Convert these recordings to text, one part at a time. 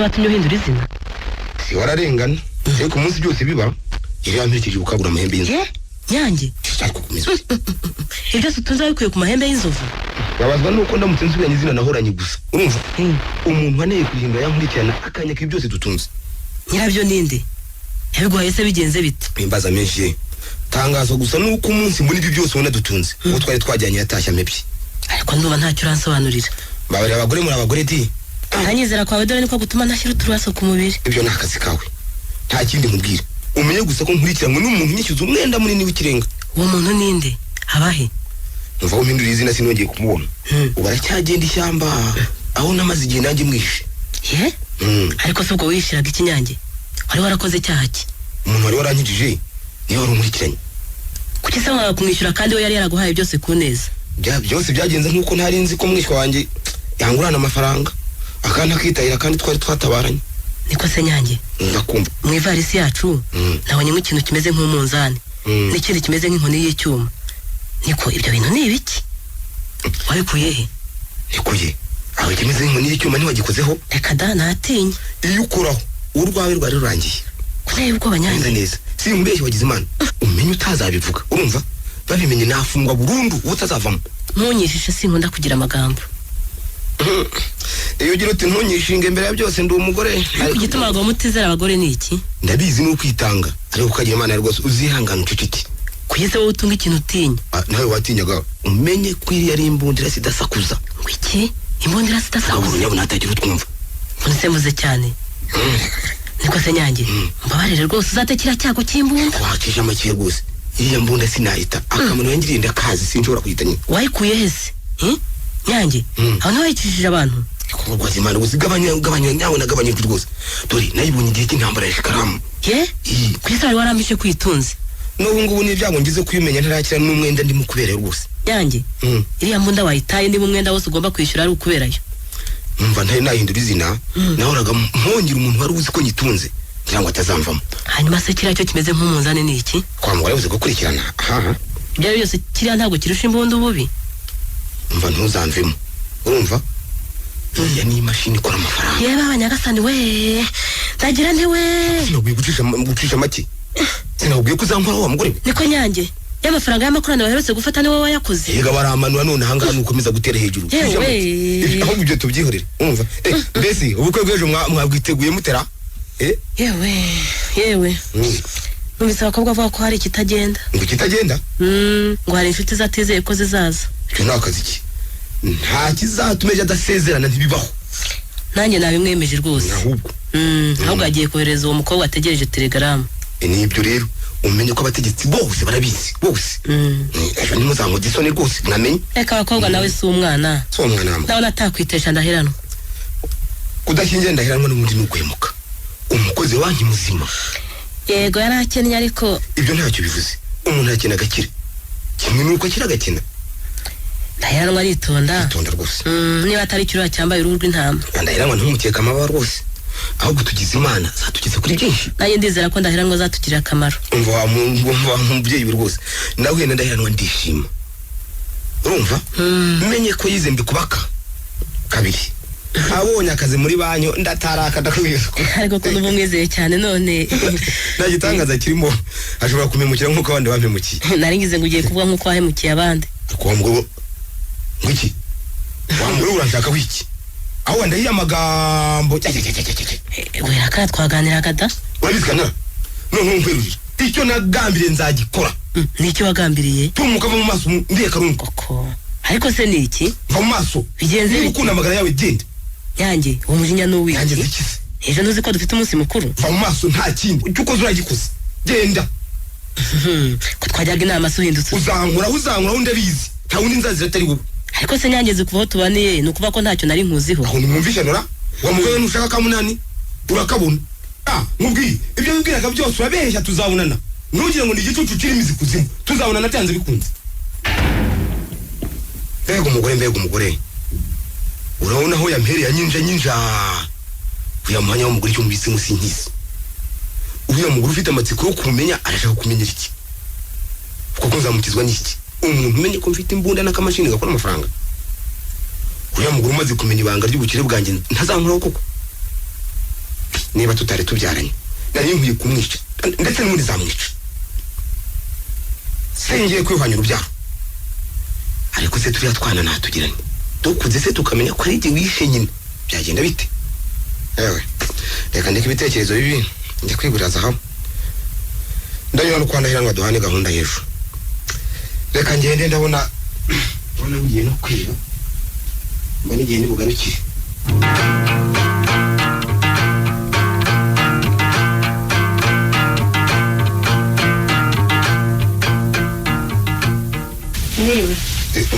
Watumye uhindura izina? Si wararengana, ariko umunsi byose biba yari yamperekeje gukabura amahembe y'inzovu. Ye Nyange! Ariko komeza. Ibyo byose utunze wabikuye ku mahembe y'inzovu? Babazwa nuko ndamutse nsubiranye izina nahoranye gusa, urumva? Umuntu waneye kurihindura yankurikirana akanya k'ibi byose dutunze. Nyirabyo ninde? Yabiguhaye se bigenze bite? Imbaza menshi ye. Tangazwa gusa nuko umunsi muri ibyo byose ubona dutunze, uwo twari twajyanye yatashye amepye. Ariko ndumva ntacyo uransobanurira. Babarira abagore, muri abagore di. Ntanyizera kwawe dore niko gutuma ntashyira uturaso ku mubiri. Ibyo ni akazi kawe, nta kindi nkubwira. Umenye gusa ko nkurikiranwe n'umuntu unyishyuza umwenda munini w'ikirenga. Uwo muntu ninde? Abahe? Umva, umpindurira izina sinongeye kumubona. Ubu aracyagenda ishyamba aho namaze igihe nanjye mwishe. Ye? Ariko se ubwo wishiraga iki, Nyange? Wari warakoze icyaha ki? Umuntu wari warankijije niwe wari unkurikiranye. Kuki se wanga kumwishyura kandi we yari yaraguhaye byose ku neza? Byose byagenze nk'uko ntari nzi ko mwishywa wanjye yangurana amafaranga akandi akitahira kandi twari twatabaranye. Niko se Nyange? Ndakumva. Mu ivarisi yacu nabonyemo ikintu kimeze nk'umunzani n'ikindi kimeze nk'inkoni y'icyuma. Niko, ibyo bintu ni ibiki? Wabikuye he? Nikuye aho ikimeze nk'inkoni y'icyuma ntiwagikozeho? Reka da, natinye. Iyo ukoraho urwawe rwari rurangiye. Kunteye ubwoba. Neza. Nyange. Neza, si umubeshyi wagize Imana, umenye utazabivuga, urumva? Babimenye nafungwa burundu uba utazavamo. Ntunyishishe, sinkunda kugira amagambo. Iyo ugira uti ntunyishinge, mbere ya byose ndi umugore. Ariko igituma abagabo mutizera abagore ni iki? Ndabizi, ni ukwitanga, ariko ukagira Imana rwose uzihangana uceceke. Kugeza wowe utunga ikintu utinya? Ah, nawe watinyaga. Umenye ko iriya ari imbundira zidasakuza. Ngo iki? Imbundira zidasakuza? Nyabuna hatagira utwumva. Mbonetse mvuze cyane. Niko se Nyange, mbabarire rwose, uzate kiriya cyago cy'imbunda. Wacisha make rwose, iriya mbunda sinahita akamaro yangiriye ndakazi, sinshobora kuyita nyine. Wayikuye hese? Nyange, aho ntiwayicishije abantu? Rwaza Imana gusa, gabanya, gabanya nyawe, nagabanya ijwi rwose. Dore nayibonye igihe cy'intambara ya shikaramu. Ye? Iyi. Kugeza wari warambishe kwitunze? N'ubu ngubu ni ibyago ngize kuyimenya ntarakira n'umwenda ndimo kuberayo rwose. Nyange, iriya mbunda wayitaye niba umwenda wose ugomba kwishyura ari ukuberayo. Numva ntari nahindura izina, nahoraga mpongera umuntu wari uzi ko nyitunze kugira ngo atazamvamo. Hanyuma se kiriya cyo kimeze nk'umunzani ni iki? Kwa mugore yabuze gukurikirana aha. Ibyo ari byo byose kiriya ntabwo kirusha imbunda ububi. Umva, ntuzamvemo, urumva? Iriya ni imashini ikora amafaranga. Yewe abanyagasani we, ndagira nte we? Sinakubwiye gucisha make? Sinakubwiye ko uzankoraho wa mugore we? Niko Nyange, y'amafaranga y'amakorano baherutse gufata niwe wayakoze? Yega, baramanura none ahangaha nukomeza gutera hejuru. Yewe. Cisha make. Ahubwo ibyo tubyihorere, umva, mbese ubukwe bw'ejo mwabwiteguye mutera? Yewe yewe! Numvise abakobwa bavuga ko hari ikitagenda. Ngo kitagenda? Ngo hari inshuti zatizeye ko zizaza. Icyo ni akazi ki? Nta kizatuma ejo adasezerana, ntibibaho. Nanjye nabimwemeje rwose. Ahubwo Ahubwo agiye kohereza uwo mukobwa, ategereje telegaramu. Ni ibyo rero, umenye ko abategetsi bose barabizi bose. Ejo ntimuzankoze isoni rwose, mwamenye. Reka abakobwa, nawe si umwana. Si umwana wamwe. Nawe natakwitesha Ndaheranwa. Kudashyingira Ndaheranwa n'ubundi ni uguhemuka, umukozi wa banki muzima. Yego, yari akennye ariko. Ibyo ntacyo bivuze, umuntu arakena agakira kimwe n'uko akira agakena. Ndaheranwa aritonda. Itonda rwose. Niba atari ikirura cyambaye uruhu rw'intama. Ndaheranwa ntumukeka amababa rwose, ahubwo tugize Imana zatugeze kuri byinshi. Nanjye ndizera ko Ndaheranwa azatugirira akamaro. Umva wa mubyeyi we rwose, nawe na Ndaheranwa ndishima, urumva? Menye ko yize mbikubaka kabiri, abonye akazi muri banki ndataraka, ndakubwira. Ariko ko n'ubu mwizeye cyane none? Nta gitangaza kirimo, ashobora kumemukira nk'uko abandi bampemukiye. Nari ngize ngo ugiye kuvuga nk'uko wahemukiye abandi. Ariko wa mugore, ngo iki? Wa mugore, uranshaka wiki aho wandahiye amagambo? Cya, cya, cya, cya, cya, cya. Wera kaya twaganiraga da. Urabizi kanara, noneho nkwerurira icyo nagambiriye nzagikora. Ni icyo wagambiriye? Tumuka, va mu maso ndiye karungu. Koko, ariko se ni iki? Va mu maso. Bigenze Niba bite? ukunda amagara yawe, genda. Nyange, uwo mujinya ni Yanjye? uw'iki? Zikize. Ejo ntuzi ko dufite umunsi mukuru? Va mu maso, nta kindi, icyo ukoze uragikoze, genda. Ko twajyaga inama se uhindutse ute? Uzankoraho, uzankoraho, ndabizi, nta wundi nzazira atari wowe. Ariko se Nyange, kuva aho tubaniye ni ukuvuga ko ntacyo nari nkuziho? Aho nimwumvishanura wa mugore, nushaka kamunani urakabona. Ah, nkubwiye ibyo wibwiraga byose urabeshya. Tuzabonana, ntugire ngo ni igicucu kirimo izi kuzimu, tuzabonana byanze bikunze. Mbega umugore, mbega umugore! Urabona aho yampereye anyinja nyinja uriya mwanya w'umugore, icyo mubitse munsi nkisi. Uriya mugore ufite amatsiko yo kumenya, arashaka kumenyera iki? Kuko nzamukizwa n'iki? Umuntu umenye ko mfite imbunda n'akamashini gakora amafaranga, uriya mugore umaze kumenya ibanga ry'ubukire bwanjye ntazankoraho koko? Niba tutari tubyaranye nari nkwiye kumwica, ndetse n'ubundi zamwica. Singiye kwihwanya urubyaro, ariko se turiya twana natugiranye dukuze se tukamenya ko ari igihe wishe nyine, byagenda bite? Ewe reka ndeke ibitekerezo bibi, njya kwigurira zahabu. Ndanyura no kwa Ndahiranwa duhane gahunda y'ejo. Reka ngende, ndabona ngiye no kwiba, mbona igihe nibugarukire. Mwiriwe.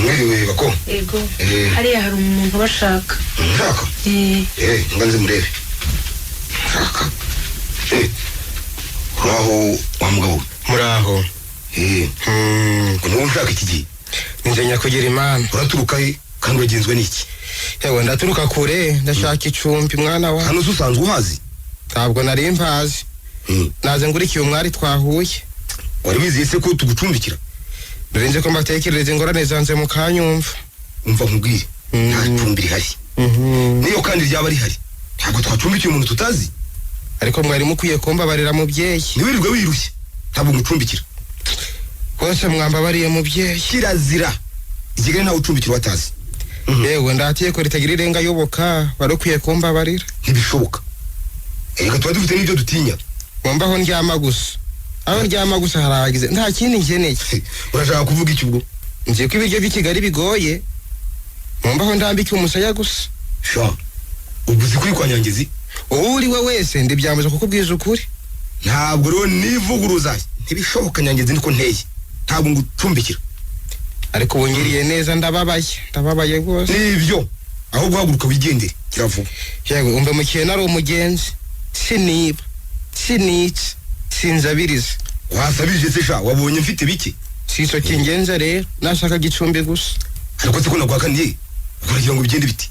Mwiriwe bako. Yego. Hariya hari umuntu bashaka. Nshaka? Nga nze murebe. Nshaka. Uraho wa mugabo. Muraho. Ngo niba ushaka iki gihe? Ninjye nyakugira Imana. Uraturuka he kandi uragenzwe n'iki? Yewe ndaturuka kure, ndashaka icumbi mwana wa. Hano usanzwe uhazi? Ntabwo nari mpazi. Naze ngurikiye umwari twahuye. Wari wizeye se ko tugucumbikira? Narinze ko mbatekerereza ingorane zanze mukanyumva. Umva nkubwire, nta cumbi rihari. Niyo kandi ryaba rihari, ntabwo twacumbikiye umuntu tutazi. Ariko mwari mukwiye kumbabarira mubyeyi. Ntiwirirwe wirushye, ntabwo ngucumbikira. Rwose mwambabariye mubyeyi. Kirazira, i Kigali ntawe ucumbikira uwatazi. Yewe ndatiye ko ritagira irenga yoboka, wari ukwiye kumbabarira. Ntibishoboka. Reka tuba dufite n'ibyo dutinya. Mwumva aho ndyama gusa. Aho ndyama gusa harahagize, nta kindi nkeneye. Urashaka kuvuga iki ubwo? Ngiye ko ibiryo by'i Kigali bigoye. Mwumva aho ndambika umusaya gusa. Sha, ubwo uzi kuri kwa Nyangezi? Uwo uri we wese ndibyambuza kukubwiza ukuri. Ntabwo rero nivuguruza, ntibishoboka Nyangezi niko nteye. Ntabwo ngucumbikira. Ariko ubu ngiriye neza, ndababaye, ndababaye rwose. Nibyo, aho guhaguruka wigendere kiravuga. Yewe umve mukiye nari umugenzi, siniba, sinica, sinzabiriza. Wasabirije se sha, wabonye mfite bike? Sico kingenza rero, nashaka gicumbi gusa. Ariko se ko naguhakaniye, uragira ngo bigende biti?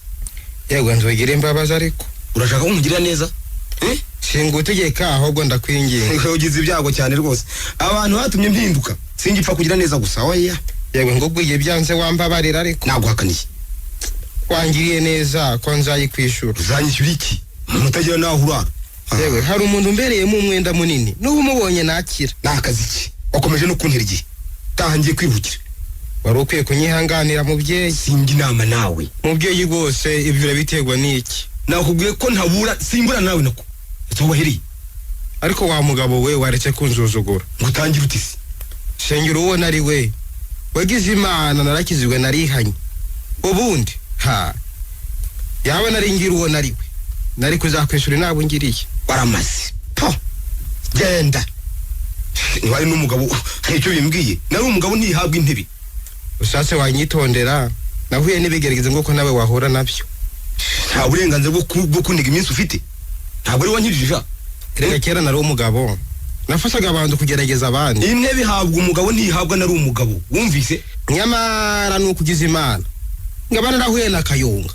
Yewe nzogire imbabazi ariko. Urashaka ko nkugirira neza? Singutegeka ahubwo ndakwinginga. Ugize ibyago cyane rwose. Abantu batumye mpinduka, singipfa kugira neza gusa oya. Yewe ngo ubwiye byanze wambabarira ariko. Naguhakaniye. Wangiriye neza ko nzayikwishura. Uzanyishyura iki? Umuntu utagira naho urara. Yewe hari umuntu umbereyemo umwenda munini, n'ubu umubonye nakira. Nakazi iki? Wakomeje no kuntera igihe. Taha ngiye kwihutira. Wari ukwiye kunyihanganira mubyeyi. Singa inama nawe. Mubyeyi rwose ibyo urabiterwa n'iki? Nakubwiye ko ntabura, simbura nawe nako. Tubahereye. Ariko wa mugabo we waretse kunzuzugura. Ngutangira utisi. Shengera uwo nari we. Wagize Imana narakizwe narihanye. Ubundi ha yaba naringira uwo nari we, nari kuzakwishura nabo ngiriye. Waramaze. Po. Genda. Niba n'umugabo hari icyo bimbwiye, nari umugabo ntihabwa intebe. Ushatse wanyitondera, nahuye n'ibigerageza nguko nawe wahura nabyo. Nta burenganzira bwo kuniga iminsi ufite. Ntabwo ari wankirije. Reka kera nari umugabo, nafashaga abantu kugerageza abandi. Intebe ihabwa umugabo ntihabwa nari umugabo, wumvise? Nyamara nukugiza Imana ngaba narahuye na Kayonga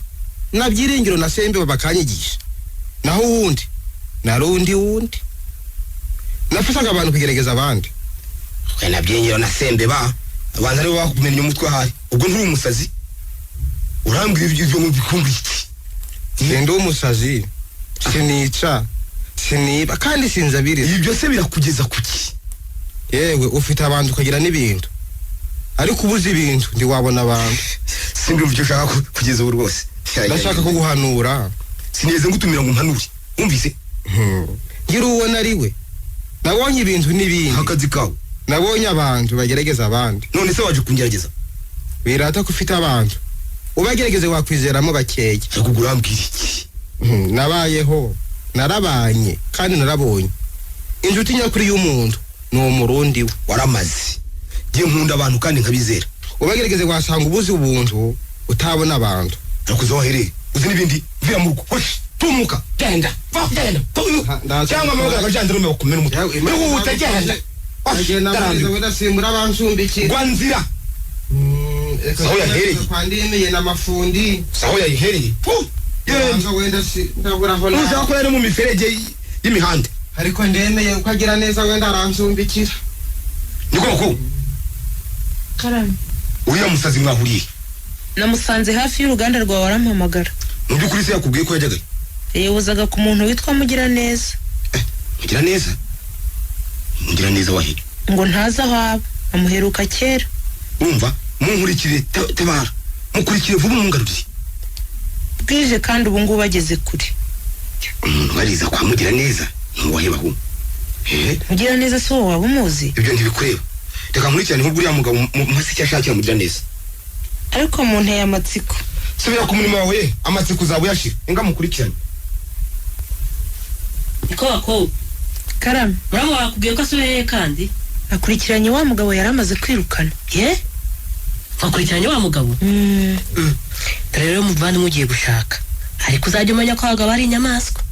na Byiringiro na Sembe bakanyigisha, naho uwundi narundi wundi nafashaga abantu kugerageza abandi. Na Byiringiro na Sembe ba abantu ari bakumenya umutwe ahari. Ubwo nturi umusazi? Urambwira ibyo ngo bikumva iki? Sindi umusazi, sinica, siniba kandi sinzabiriza. Ibyo se birakugeza kuki? Yewe ufite abantu ukagira n'ibintu, ariko ubuze ibintu ntiwabona abantu. Sindumva icyo ushaka kugeza ubu rwose. Ndashaka kuguhanura. Sinigeze ngutumira ngo mpanure, wumvise? Ngira uwo nari we, nabonye ibintu n'ibindi. Akazi kawe. Nabonye abantu bagerageza abandi. None se waje kungerageza? Birata ko ufite abantu ubagerageze wakwizeramo bakeya. Ariko urambwira iki? Nabayeho, narabanye kandi narabonye. Inshuti nyakuri y'umuntu ni umurundi we. Waramaze. Ngiye nkunda abantu kandi nkabizera. Ubagerageze wasanga ubuze ubuntu utabona abantu. Ariko uzohereye uzi n'ibindi, mvira mu rugo. Hoshi, tumuka, genda, va, genda. Cyangwa amaboko akajandarume bakumena umutwe. Ihute, genda. Agenda wenda simbura abancumbikira. Gwa nzira. Saho yahereye. Kwandimiye n'amafundi. Saho yayihereye. Genda wenda si ndabura aho na. Ushaka ko yari mu miferege y'imihanda. Ariko ndemeye uko agira neza wenda arancumbikira. Niko ko. Karame. Uriya musazi mwahuriye? Namusanze hafi y'uruganda rwawe arampamagara. Mu by'ukuri se yakubwiye ko yajyaga? Yayobozaga ku muntu witwa Mugiraneza. Mugiraneza? Mugiraneza wahe? Ngo ntazi aho aba, amuheruka kera. Urumva, munkurikire, tabara, mukurikire vuba umungaruriye. Bwije kandi ubu ngubu ageze kure. Umuntu bariza kwa Mugiraneza ntuwahebaho. Mugiraneza si wowe waba umuzi? Ibyo ntibikureba, reka nkurikirane nk'ubwo uriya mugabo mpase icyo ashakira Mugiraneza. Ariko munteye amatsiko. Subira ku murimo wawe, amatsiko uzaba uyashira. Inga mukurikirane. Niko bakobwa. Karame. Muramu wakubwiye ko asubiye kandi? Akurikiranye wa mugabo yari amaze kwirukana. Ye? Wakurikiranye wa mugabo? Dore rero muvandimwe ugiye gushaka, ariko uzajya umenya ko abagabo ari inyamaswa.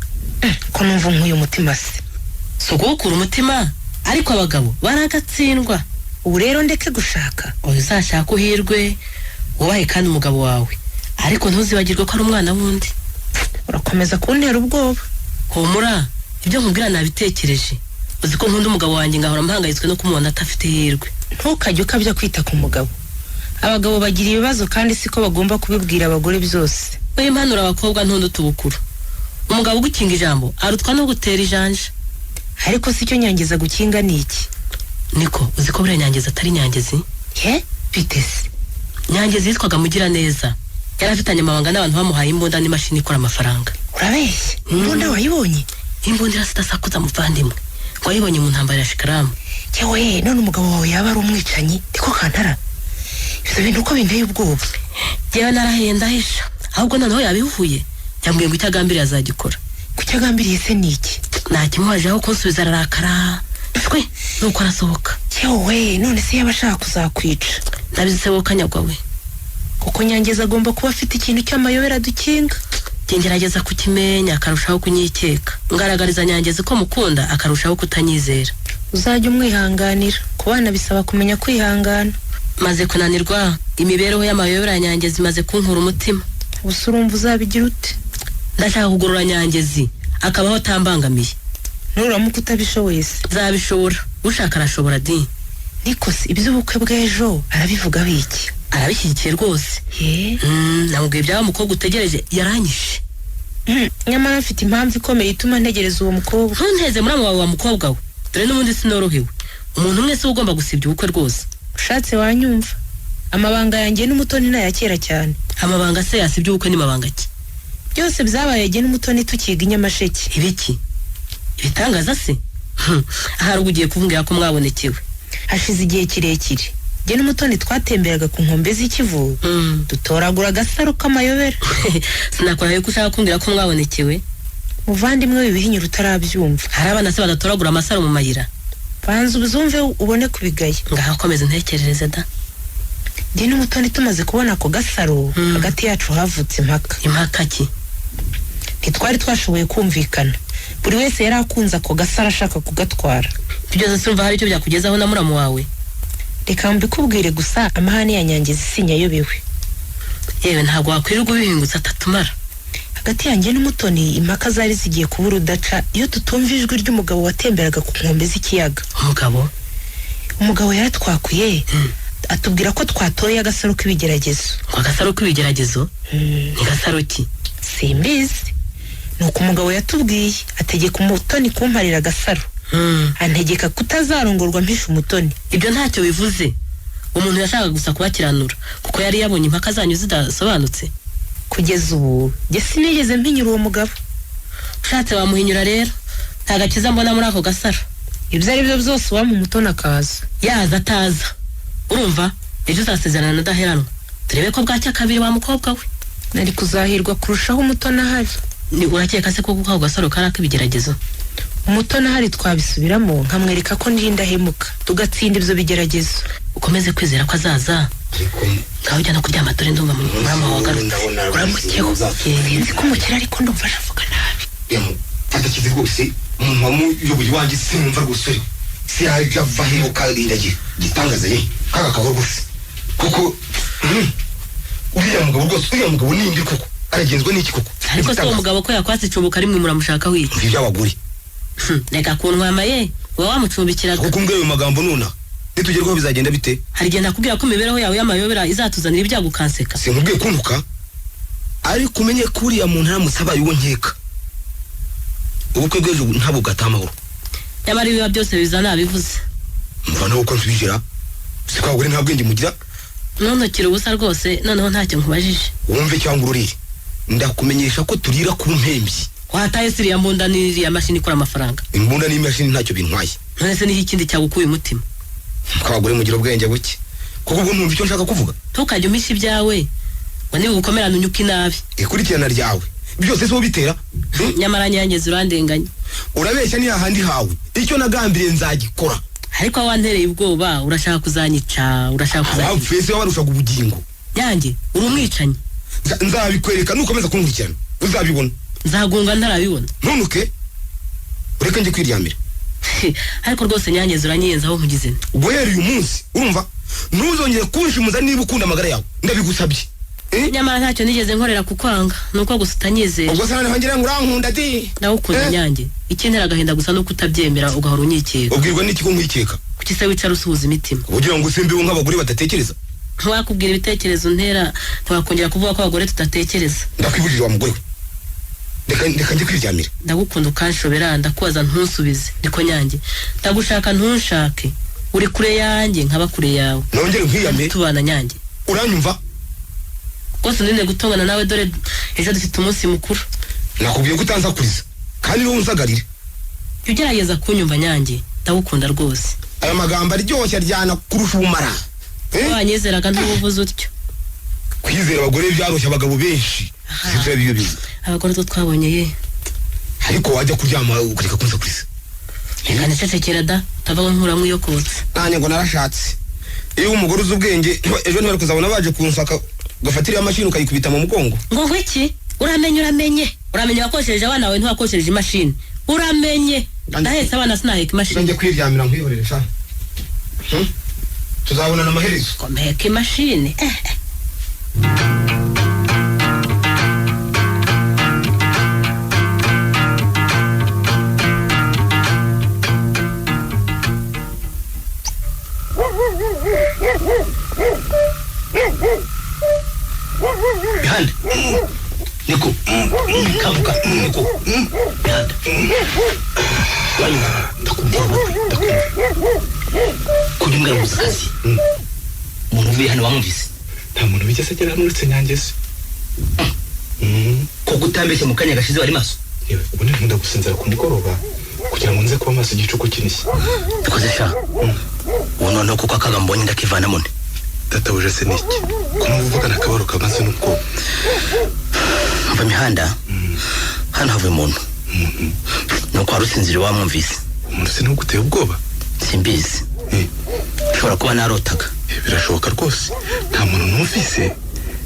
Ko numva nkuyu mutima se? Si ukuwukura umutima, ariko abagabo baragatsindwa. Ubu rero ndeke gushaka. Oya, uzashaka uhirwe, wubahe kandi umugabo wawe, ariko ntuzibagirwe ko ari umwana w'undi. Urakomeza kuntera ubwoba. Humura, ibyo nkubwira nabitekereje. Uzi ko nkunda umugabo wanjye ngahora mpangayitswe no kumubona atafite ihirwe. Ntukajye ukabya kwita ku mugabo. Abagabo bagira ibibazo kandi siko bagomba kubibwira abagore byose. We impanuro abakobwa ntundu tubukuru. Umugabo ugukinga ijambo arutwa no gutera ijanja. Ariko si cyo Nyangezi gukinga ni iki? Niko, uzi ko buriya Nyangezi atari Nyangezi? Ye, bitese. Nyangezi yitwaga Mugiraneza. Yari afitanye amabanga n'abantu bamuhaye imbunda n'imashini ikora amafaranga. Urabeshya? Imbunda wayibonye? Imbunda irasitasakuza muvandimwe. Ngo wayibonye mu ntambara ya Shikaramu. Yewe, none umugabo wawe yaba ari umwicanyi? Niko kantara. Ibyo bintu uko binteye ubwoba. Yewe narahiye ndahisha. Ahubwo noneho yabihuye. Yambwiye ngo icyo agambiriye azagikora. Kucyo agambiriye se ni iki? Ntakimuhaje aho kunsubiza ararakara. Shwe, nuko arasohoka. Yewe, none se yaba ashaka kuzakwica? Ndabizisebuka nyagwa we. Kuko Nyangezi agomba kuba afite ikintu cy'amayobera dukinga. Ngerageza kukimenya akarushaho kunyikeka. Ngaragariza Nyangezi ko mukunda akarushaho kutanyizera. Uzajya umwihanganira. Ku bana bisaba kumenya kwihangana. Maze kunanirwa, imibereho y'amayobera ya Nyangezi imaze kunkura umutima. Gusa urumva uzabigira ute? Ndashaka kugorora Nyangezi akabaho atambangamiye. Nuramuka utabishoboye se? Nzabishobora. Ushaka arashobora di. Niko se iby'ubukwe bw'ejo arabivuga biki? Arabishyigikiye rwose. Namubwiye ibyaba mukobwa utegereje yaranyishe. Nyamara mfite impamvu ikomeye ituma ntegereza uwo mukobwa. Ntunteze muramu wawe wa mukobwa we. Dore n'ubundi sinorohewe. Umuntu umwe si ugomba gusibya ubukwe rwose. Ushatse wanyumva. Amabanga yanjye n'Umutoni ni aya kera cyane. Amabanga se yasibya ubukwe ni mabanga ki? Byose byabaye jye n'Umutoni tukiga i Nyamasheke. Ibiki? Ibitangaza se? Ahari ugiye kuvuga ko mwabonekewe. Hashize igihe kirekire. Jye n'Umutoni twatemberaga ku nkombe z'Ikivu, dutoragura agasaro k'amayobera. Sinakora yuko ushaka kumbwira ko mwabonekewe. Muvandimwe w'ibihinyura utarabyumva. Hari abana se badatoragura amasaro mu mayira. Banza ubuzumve ubone kubigaya. Ngaho komeza intekerereze da. Jye n'Umutoni tumaze kubona ako gasaro, hagati yacu havutse impaka. Impaka ki? Ntitwari twashoboye kumvikana. Buri wese yari akunze ako gasaro ashaka kugatwara. Ibyo byose urumva hari icyo byakugezaho na muramu wawe? Reka mbikubwire gusa, amahane ya Nyangezi sinyayobewe. Yewe ntabwo wakwirirwa ubihingutsa atatumara. Hagati yanjye n'Umutoni impaka zari zigiye kuba urudaca iyo tutumva ijwi ry'umugabo watemberaga ku nkombe z'ikiyaga. Umugabo? Umugabo yaratwakuye, atubwira ko twatoye agasaro k'ibigeragezo. Ngo agasaro k'ibigeragezo? Ni gasaro ki? Simbizi. Nuko umugabo yatubwiye, ategeka Umutoni kumparira agasaro. Antegeka kutazarongorwa mpisha Umutoni. Ibyo ntacyo bivuze. Umuntu yashakaga gusa kubakiranura kuko yari yabonye impaka zanyu zidasobanutse. Kugeza ubu njye sinigeze mpinyura uwo mugabo. Ushatse wamuhinyura rero. Nta gakiza mbona muri ako gasaro. Ibyo ari byo byose uwampa Umutoni akaza. Yaza ataza. Urumva ejo uzasezerana na Daheranwa. Turebe ko bwacya kabiri wa mukobwa we. Nari kuzahirwa kurushaho Umutoni ahari. Ni urakeka se koko ako gasaro kari ak'ibigeragezo? Umutoni ahari twabisubiramo nkamwereka ko nirinda hemuka tugatsinda ibyo bigeragezo. Ukomeze kwizera ko azaza. Ngaho ujya no kuryama dore ndumva murama wagarutse. Uramukeho. Sinzi ko umukire ariko ndumva avuga nabi. Fata rwose umuntu wamuyoboye iwanjye sinumva rwose uriho. Si yava heho karindagira. Gitangaza ye kaga kaho rwose. Kuko uriya mugabo rwose, uriya mugabo nindi koko. Aragenzwa n'iki koko? Ariko se uwo mugabo ko yakwatse icubuka rimwe muramushaka wiki? Ibyo abagore. Reka kuntwama ye, uba wamucumbikiraga. Kuko umbwiye ayo magambo nuna. Nitugerwaho bizagenda bite? Hari igihe nakubwira ko imibereho yawe y'amayobera izatuzanira ibyago ukanseka. Sinkubwiye kuntuka. Ariko umenye ko uriya muntu aramutse abaye uwo nkeka. Ubukwe bw'ejo ntabwo bwataha amahoro. Nyamara ibiba byose biza nabivuze. Mva nawe uko nsubijira. Si ko abagore nta bwenge mugira. Ntuntukire ubusa rwose, noneho ntacyo nkubajije. Wumve cyangwa ururire. Ndakumenyesha ko turira ku mpembyi. Wataye siriya mbunda n'iriya mashini ikora amafaranga. Imbunda n'imashini ntacyo bintwaye. None se niho ikindi cyagukuye umutima? Ko abagore mugira ubwenge buke. Kuko ubwo ntumva icyo nshaka kuvuga. Ntukajye umpisha ibyawe ngo nibigukomerana unyuke inabi. Ikurikirana ryawe byose si wowe bitera. Nyamara Nyangezi urandenganya. Urabeshya ni hahandi hawe. Icyo nagambiriye nzagikora. Ariko wantereye ubwoba, urashaka kuzanyica, urashaka kuzanyica. Abapfuye se babarushaga ubugingo. Nyange uri umwicanyi. Nzabikwereka nukomeza kunkurikirana. Uzabibona. Nzagunga ntarabibona. Ntunuke. Ureke njye kwiryamira. Ariko rwose Nyangezi uranyiyenzaho nkugize nte. Guhera uyu munsi urumva ntuzongere kunshimuza niba ukunda amagara yawe. Ndabigusabye. Nyamara ntacyo nigeze nkorera kukwanga, nuko gusa utanyizera. Ubwo se noneho ngira ngo urankunda di. Ndagukunda Nyange. Ikintera agahinda gusa nuko utabyemera ugahora unyikeka. Ubwirwa n'iki ko nkwikeka? Kuki se wicara usuhuza imitima? Ugira ngo simbiwe nk'abagore badatekereza? Ntiwakubwira ibitekerezo ntera, ntiwakongera kuvuga ko abagore tudatekereza. Ndakwibujije wa mugore we. Reka njye kwiryamira. Ndagukunda ukanshobera, ndakubaza ntunsubize. Niko Nyange, ndagushaka ntunshake. Uri kure yanjye nkaba kure yawe. Nongere nkwiyame. Tubana Nyange. Uranyumva? Rwose ndinde gutongana nawe, dore ejo dufite umunsi mukuru. Nakubwiye ko utansakuriza kandi niwe unsagarira. Jya ugerageza kunyumva Nyange, ndagukunda rwose. Aya magambo aryoshye aryana kurusha ubumara. Wanyizeraga ntubuvuze utyo. Kwizera abagore byaroshe abagabo benshi. Sibyo biyo biza. Abagore two twabonye ye. Ariko wajya kuryama ukareka kunsakuriza. Reka nicecekera da, utavaho nkuramo iyo kotsa. Nanjye ngo narashatse. Iyo umugore uzi ubwenge ejo ntibari kuzabona baje kunsaka. Ugafatira imashini ukayikubita mu mugongo. Ngo ngwiki? Uramenye uramenye. Uramenye wakoshereje abana bawe ntiwakoshereje imashini. Uramenye. Ndahetse abana sinaheka imashini. Njye kwiryamira nkwihorere sha. Tuzabonana amaherezo. Komeka imashini. Mihanda. Niko. Kavuka. Niko. Mihanda. Wanyuma. Ndakumva. Kujya umbwira ngo akazi. Umuntu uvuye hano wamwumvise? Nta muntu wigeze agera hano uretse Nyangezi. Ko gutambeshya mu kanya gashize wari maso? Yewe, ubundi nkunda gusinzira ku mugoroba kugira ngo nze kuba maso igicuku kinishye. Dukoze sha. Ubu noneho kuko akaga mbonye ndakivanamo nte. Databuja se niki? Ko numva akabaro kabanze n'ubwoba. Mva Mihanda. Hano havuye umuntu. Nuko wari usinziriye wamwumvise. Umuntu se ntuguteye ubwoba? Simbizi. Nshobora kuba narotaga. Birashoboka rwose. Nta muntu numvise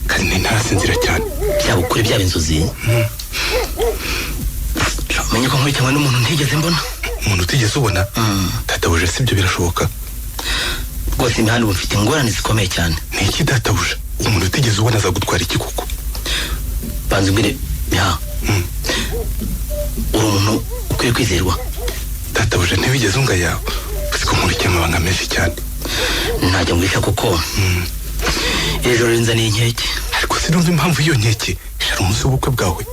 kandi ntarasinzira cyane. Byaba ukuri byaba inzozi. Menye ko nkurikiranwe n'umuntu ntigeze mbona. Umuntu utigeze ubona? Databuja si ibyo birashoboka? Rwose Imihanda ubu mfite ingorane zikomeye cyane. Ni iki databuja? Umuntu utigeze ubona azagutwara iki koko? Banza umbwire Miha. Uri umuntu ukwiye kwizerwa. Databuja ntiwigeze ungaya. Uzi ko nkurikiye amabanga menshi cyane. Ntajya nguhisha kuko iri joro rinzaniye inkeke. Ariko sinumva impamvu iyo nkeke ishara umunsi w'ubukwe bwawe.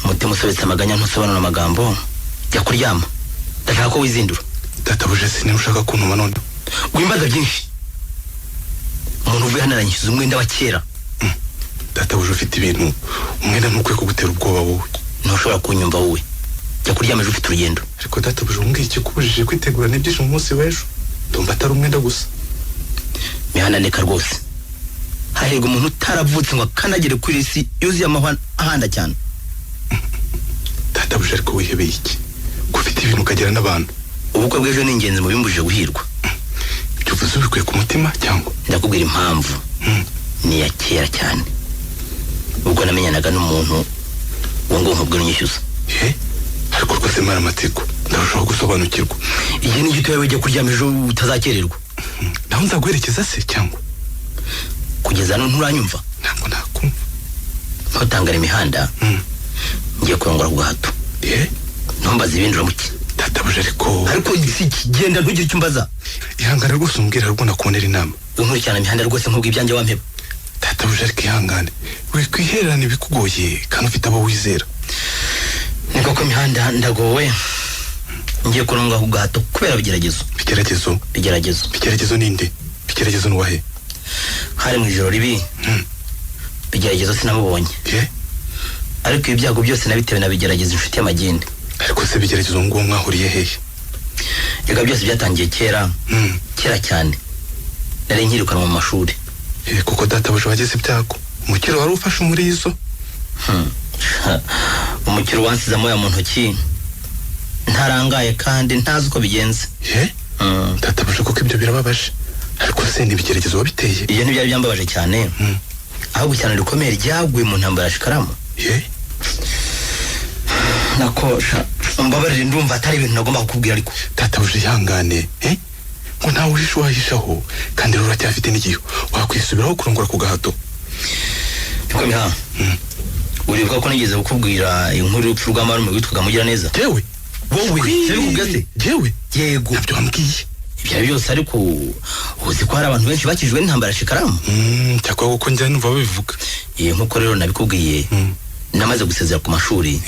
Umutima usobetse amaganya ntusobanura amagambo. Jya kuryama. Ndashaka ko wizindura. Databuja sinari ushaka kuntuma none. Wimbaza byinshi. Umuntu uvuye hano aranyishyuza umwenda wa kera. Databuja ufite ibintu, umwenda ntukwiye kugutera ubwoba wowe. Ntushobora kunyumva wowe. Jya kuryama ejo ufite urugendo. Ariko databuja umbwiye ikikubujije kwitegura n'ibyishimo umunsi w'ejo. Ndumva atari umwenda gusa. Mihanda ndeka rwose. Hahirwa umuntu utaravutse ngo akanagere kuri isi yuzuye amahwa ahanda cyane. Databuja ariko wihebeye iki? Ko ufite ibintu ukagera n'abantu. Ubukwe bw'ejo ni ingenzi mu bimbujije guhirwa. Ibyo uvuze ubikuye ku mutima cyangwa? Ndakubwira impamvu. Ni iya kera cyane. Ubwo namenyanaga n'umuntu uwo ngo nkubwire unyishyuza. Ariko rwose mara amatsiko, ndarushaho gusobanukirwa. Igihe ni gito yawe ujya kuryama ejo utazakererwa. Naho nzaguherekeza se cyangwa? Kugeza none nturanyumva? Ntabwo nakumva. Ntutangare Imihanda. Ngiye kurongora ku gahato. Ntumbaze ibindi uramuke. Databuja ariko si genda ntugire icyo umbaza. Ihangane rwose umbwira rwo nakubonera inama. Unkurikirana Imihanda rwose nkubwo ibyanjye wampeba. Databuja ariko ihangane. Wikwihererana ibikugoye kandi ufite abo wizera. Niko Koko mihanda ndagowe, ngiye kuronga ku gahato kubera bigeragezo. Bigeragezo? Bigeragezo. Bigeragezo ninde? Bigeragezo nuwahe? Hari mu ijoro ribi. Bigeragezo sinamubonye. Ariko ibi byago byose nabitewe na Bigeragezo, inshuti y'amagende. Ariko se Bigeragezo ngo mwahuriye hehe? Reka byose byatangiye kera. Kera cyane, nari nkirukanwa mu mashuri. Kuko databuja wagize ibyago, umukiro wari ufashe umurizo. Umukiro wansize amoya mu ntoki, ntarangaye kandi ntazi uko bigenze. Databuja kuko ibyo birababaje. Ariko se ni Bigeragezo wabiteye? Ibyo ntibyari byambabaje cyane, ahubwo cyane rikomeye ryaguye mu ntambara ya Shikaramu. Nakosha, umbabarire, ndumva atari ibintu nagomba kukubwira ariko. Databuja ihangane, ngo ntawe uhisha uwahishaho, kandi rero uracyafite n'igihe wakwisubiraho kurongora ku gahato. Niko miha, uribuka ko nigeze kukubwira inkuru y'urupfu rwa marume witwaga Mugiraneza? Jewe? Wowe sinabikubwiye se? Jewe? Yego. Ntabyo wambwiye. Ibyo ari byose ariko uzi ko hari abantu benshi bakijwe n'intambara ya Shikaramu. Cyakora kuko njya numva babivuga. Nkuko rero nabikubwiye, namaze gusezera ku mashuri,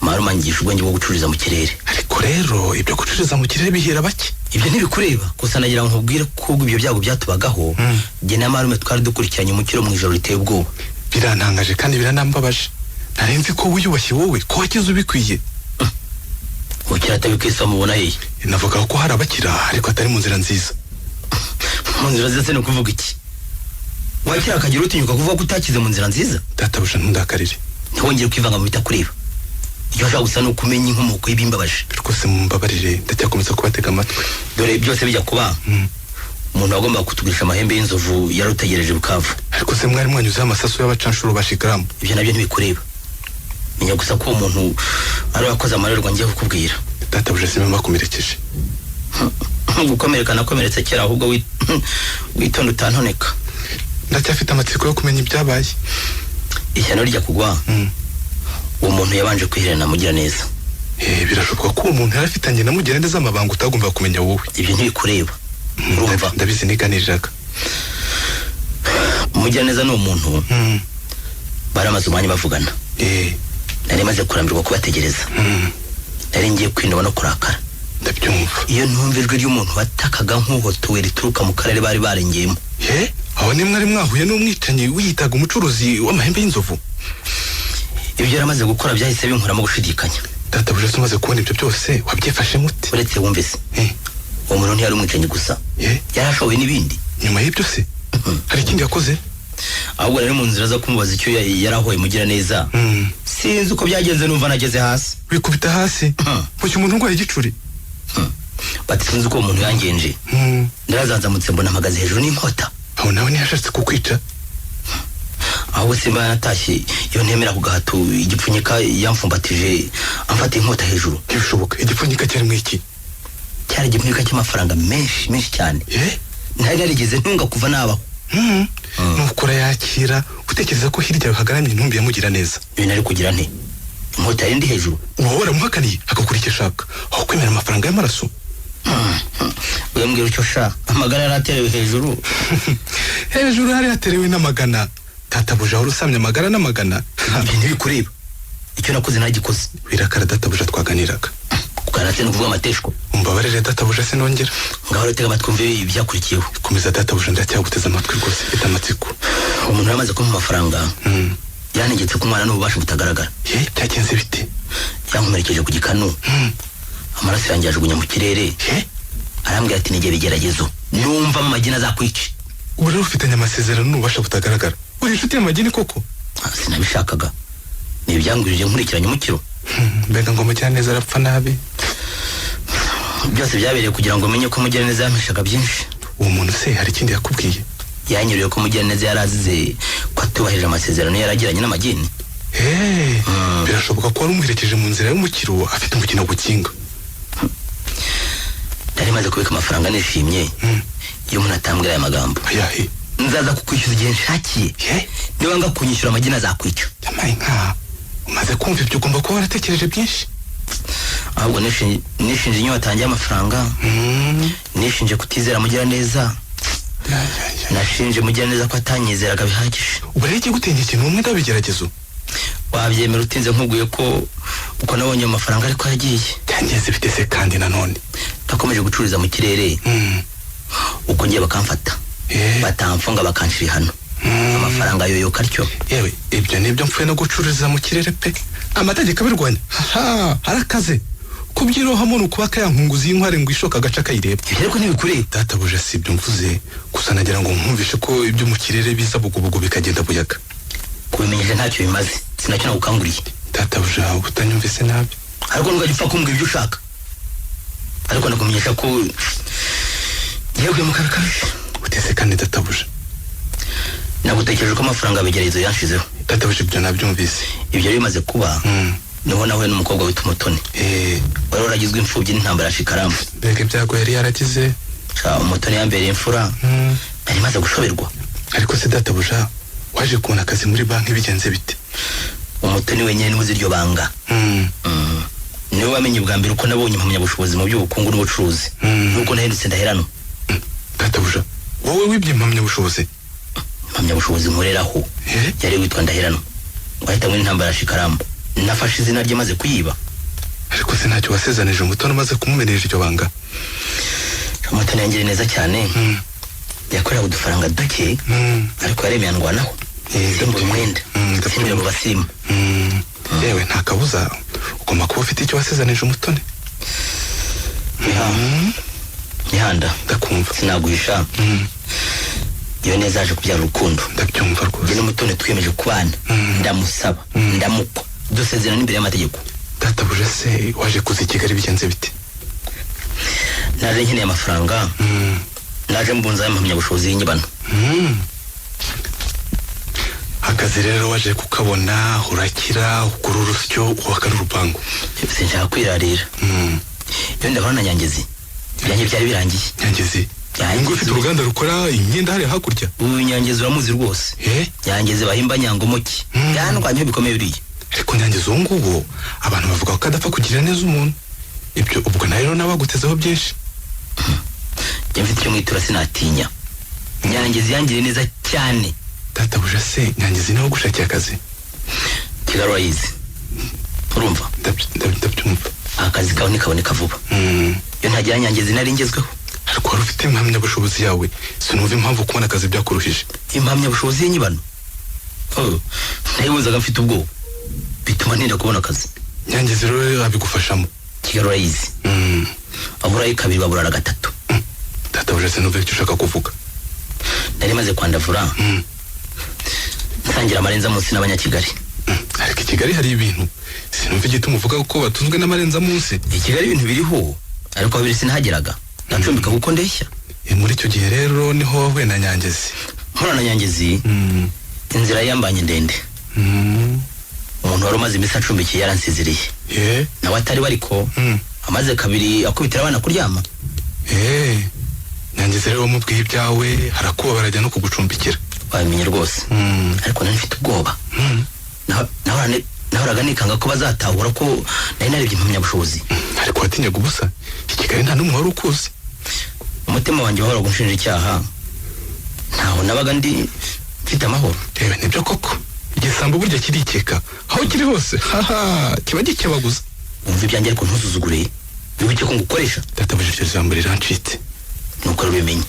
marume anyigisha ubwenge bwo gucururiza mu kirere. Ariko rero ibyo gucururiza mu kirere bihera bake. Ibyo ntibikureba, gusa nagira ngo nkubwire ko ubwo ibyo byago byatubagaho, jye na marume twari dukurikiranye umukiro mu ijoro riteye ubwoba. Birantangaje kandi biranambabaje. Nari nzi ko wiyubashye wowe, ko wakize ubikwiye. Ukira atabikwiye mubona hehe? Navuga ko hari abakira ariko atari mu nzira nziza. Mu nzira nziza ni ukuvuga iki? Wakira akagira utinyuka kuvuga ko utakize mu nzira nziza? Databuja ntundakarire. Ntiwongere kwivanga mu bitakureba. Icyo washaka gusa ni ukumenya inkomoko y'ibimbabaje. Rwose mumbabarire, ndacyakomeza kubatega amatwi. Dore byose bijya kuba, umuntu wagombaga kutugurisha amahembe y'inzovu yari utegereje Bukavu. Ariko se mwari mwanyuzeho amasasu y'abacanshuro ba Shikaramu? Ibyo nabyo ntibikureba. Menya gusa ko uwo muntu ari wakoze amarorerwa ngiye kukubwira. Databuja simba mbakomerekeje. Gukomereka nakomeretse kera, ahubwo witonda utantoneka. Ndacyafite amatsiko yo kumenya ibyabaye. Ishyano rijya kugwa, uwo muntu yabanje kwiherana Mugiraneza. Birashoboka ko uwo muntu yari afitanye na Mugiraneza amabanga utagomba kumenya wowe. Ibyo ntibikureba. Urumva? Ndabizi niganiriraga. Mugiraneza ni umuntu baramaze umwanya bavugana. Nari maze kurambirwa kubategereza. Nari ngiye kwinoba no kurakara. Ndabyumva. Iyo ntumva ijwi ry'umuntu watakaga nk'uhotowe rituruka mu karere bari barengeyemo. Aho ni mwari mwahuye n'umwicanyi wiyitaga umucuruzi w'amahembe y'inzovu? Ibyo yaramaze gukora byahise binkuramo gushidikanya. Databuja se umaze kubona ibyo byose wabyifashe mute? Uretse wumvise, uwo muntu ntiyari umwicanyi gusa, yarashoboye n'ibindi. Nyuma y'ibyo se hari ikindi yakoze? Ahubwo nari mu nzira zo kumubaza icyo yarahoye Mugiraneza. Sinzi uko byagenze numva nageze hasi. Wikubita hasi? Bushya umuntu urwaye igicuri? Bati sinzi uko uwo muntu yangenje. Narazanzamutse mbona mpagaze hejuru n'inkota. Aho nawe ntiyashatse kukwica? Ahubwo simba natashye iyo ntemera ku gahato igipfunyika yamfumbatije amfata inkota hejuru. Ntibishoboka. Igipfunyika cyari mu iki? Cyari igipfunyika cy'amafaranga menshi menshi cyane. Ntari narigeze ntunga kuva nabaho. Nuko urayakira utekereza ko hirya yawe hagaramye intumbi ya Mugiraneza. Ibi nari kugira nte? Inkota yari ndi hejuru. Uba waramuhakaniye agakora icyo ashaka aho kwemera amafaranga y'amaraso. Wembwira icyo sha, amagara yari aterewe hejuru. Hejuru hari haterewe n'amagana. Databuja wari usamye amagara n'amagana. Ibyo ntibikureba. Icyo nakoze nagikoze. Birakara databuja twaganiraga. Kuganira no kuvuga amateshwa. Umbabarire databuja sinongera. Ngaho rero tega amatwi wumve ibyakurikiyeho. Komeza databuja ndacyaguteze amatwi rwose, mfite amatsiko. Umuntu yamaze kumpa amafaranga, yantegetse ko umwana n'ububasha butagaragara. Byagenze bite? Yankomerekeje ku gikanu. Amaraso yanjye yajugunya mu kirere. Arambwira ati nige bigeragezo, numva mu magini azakwica. Ubu rero ufitanye amasezerano n'ububasha butagaragara. Uri inshuti y'amagini koko? Sinabishakaga. Ni ibyangwirije nkurikiranye umukiro. Mbega ngo Mugiraneza arapfa nabi. Byose byabereye kugira ngo menye ko Mugiraneza yampishaga byinshi. Uwo muntu se hari ikindi yakubwiye? Yanyuriye ko Mugiraneza yarazize ko atubahirije amasezerano yaragiranye n'amagini. Birashoboka ko wari umuherekeje mu nzira y'umukiro afite umukino gukinga. Nari maze kubika amafaranga nishimye. Iyo umuntu atambwira aya magambo. Nzaza kukwishyuza igihe nshakiye. Niba nga kunyishyura amagini azakwica. Yamaye nka umaze kumva ibyo ugomba kuba waratekereje byinshi. Ahubwo nishinje inyota yanjye y'amafaranga. Nishinje kutizera Mugiraneza. Nashinje Mugiraneza ko atanyizeraga bihagije. Ubu rero ikigutegeka ni umwe ndabigeragezo. Wabyemera utinze nkuguye ko Uko nabonye amafaranga ariko yagiye. Byangenze bitese kandi nanone. Nakomeje gucururiza mu kirere. Uko ngiye bakamfata. Batamfunga bakanshira hano. Amafaranga yoyoka atyo. Yewe ibyo nibyo mfuye no gucururiza mu kirere pe. Amategeko abirwanya. Ha harakaze. Kubyirohamo ni ukubaka ya nkunguzi y'inkware ngo ishoka agace akayireba. Ibyo ariko ntibikure. Databuja si ibyo mvuze, gusa nagira ngo nkumvishe ko ibyo mu kirere biza bugubugu bikagenda buyaga. Kubimenyesha ntacyo bimaze, sinacyo nagukanguriye. Databuja utanyumvise nabi. Ariko ntugajya upfa kumbwira ibyo ushaka. Ariko nakumenyesha ko yeguye mu karakabije. Utese kandi databuja. Nagutekereje ko amafaranga abegerezo yanshizeho. Databuja ibyo nabyumvise. Ibyo bimaze kuba. Niho nahuye n'umukobwa witwa Umutoni. Wari waragizwe imfubyi n'intambara ya Shikaramu. Mbega ibyago yari yaragize. Umutoni yambereye imfura. Nari maze gushoberwa. Ariko se databuja waje kubona akazi muri banki bigenze bite? Umutoni wenyine niwe uzi iryo banga. Niwe wamenye ubwa mbere uko nabonye impamyabushobozi mu by'ubukungu n'ubucuruzi. Nuko nahindutse ndaherano. Databuja wowe wibye impamyabushobozi? Impamyabushobozi nkoreraho yari witwa Ndaherano. Wahitanywe n'intambara ya Shikaramu. Nafashe izina rye maze kuyiba. Ariko se ntacyo wasezanije Umutoni umaze kumumenesha iryo banga? Umutoni yangiriye neza cyane. Yakoreraga udufaranga duke, ariko yaremeye andwanaho. Simbura umwenda, simbura mu basirimu. Yewe nta kabuza ugomba kuba ufite icyo wasezanije Umutoni. Mihanda, ndakumva. Sinaguhisha. Iyo neza yaje kubyara urukundo. Ndabyumva rwose. Njye n'Umutoni twiyemeje kubana. Ndamusaba, ndamukwa, dusezerana imbere y'amategeko. Databuja se waje kuza i Kigali bigenze bite? Naje nkeneye amafaranga. Naje mbunza impamyabushobozi y'inyibano. Akazi rero waje kukabona, urakira, ugura urusyo, ubaka n'urupangu. Sinshaka kwirarira. Iyo ndahora na Nyangezi, ibyanjye byari birangiye. Nyangezi? Ngo ufite uruganda rukora imyenda hariya hakurya? Uyu Nyangezi uramuzi rwose. Nyangezi bahimba Nyangomoki. Yandwanyeho bikomeye buriya. Ariko Nyangezi uwo nguwo abantu bavuga ko adapfa kugirira neza umuntu. Ibyo ubwo nawe rero nabagutezeho byinshi. Njye mfite icyo mwitura sinatinya. Nyangezi yangiriye neza cyane. Databuja se Nyangezi nawe gushakiye akazi? Kigali urayizi. Urumva? Ndabyumva. Akazi kawe ntikaboneka vuba. Iyo ntagira Nyangezi nari ngezweho. Ariko wari ufite impamyabushobozi yawe, sinumva impamvu kubona akazi byakuruhije. Impamyabushobozi y'inyibano? Nayibuzaga mfite ubwoba. Bituma ntinda kubona akazi. Nyangezi rero abigufashamo. Kigali urayizi. Aburayi kabiri baburara gatatu. Databuja sinumva icyo ushaka kuvuga. Nari maze kwandavura. Nsangira amarenza munsi n'abanyakigali. Ariko i Kigali hari ibintu. Sinumva igituma uvuga ko batunzwe n'amarenza munsi. I Kigali ibintu biriho, ariko babiri sinahageraga. Nacumbika kuko ndeshya. Muri icyo gihe rero niho wahuye na Nyangezi. Mpura na Nyangezi, inzira yambanye ndende. Umuntu wari umaze iminsi acumbikiye yaransezereye. Nawe atari we ariko amaze kabiri akubitira abana kuryama. Nyangezi rero wamubwiye ibyawe harakuba barajya no kugucumbikira. Wabimenye rwose. Ariko nari mfite ubwoba. Nahoraga nikanga ko bazatahura ko nari narebye impamyabushobozi. Ariko watinyaga ubusa. I Kigali nta n'umwe wari ukuzi. Umutima wanjye wahoraga unshinja icyaha. Ntaho nabaga ndi mfite amahoro. Yewe nibyo koko. Igisambo burya kirikeka. Aho kiri hose haha kiba gikebaguza. Umva ibyanjye ariko ntusuzugure. Wibuke ko ngukoresha. Databuja iryo jambo rirancitse. Nuko rubimenye.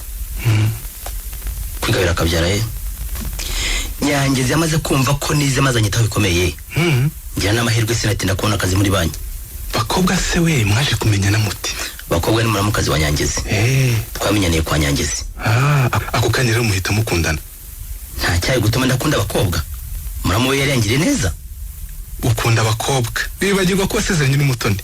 Kwigabira akabyara ye. Nyangezi yamaze kumva ko nize maze anyitaho bikomeye. Ngira n'amahirwe sinatinda kubona akazi muri banki. Bakobwa se we mwaje kumenyana muti? Bakobwa ni muramukazi wa Nyangezi. Twamenyaniye kwa Nyangezi. Ako kanya rero muhita mukundana. Nta cyayi gutuma ndakunda abakobwa. Muramu we yarangiriye neza. Ukunda abakobwa. Bibagirwa ko wasezeranye n'Umutoni.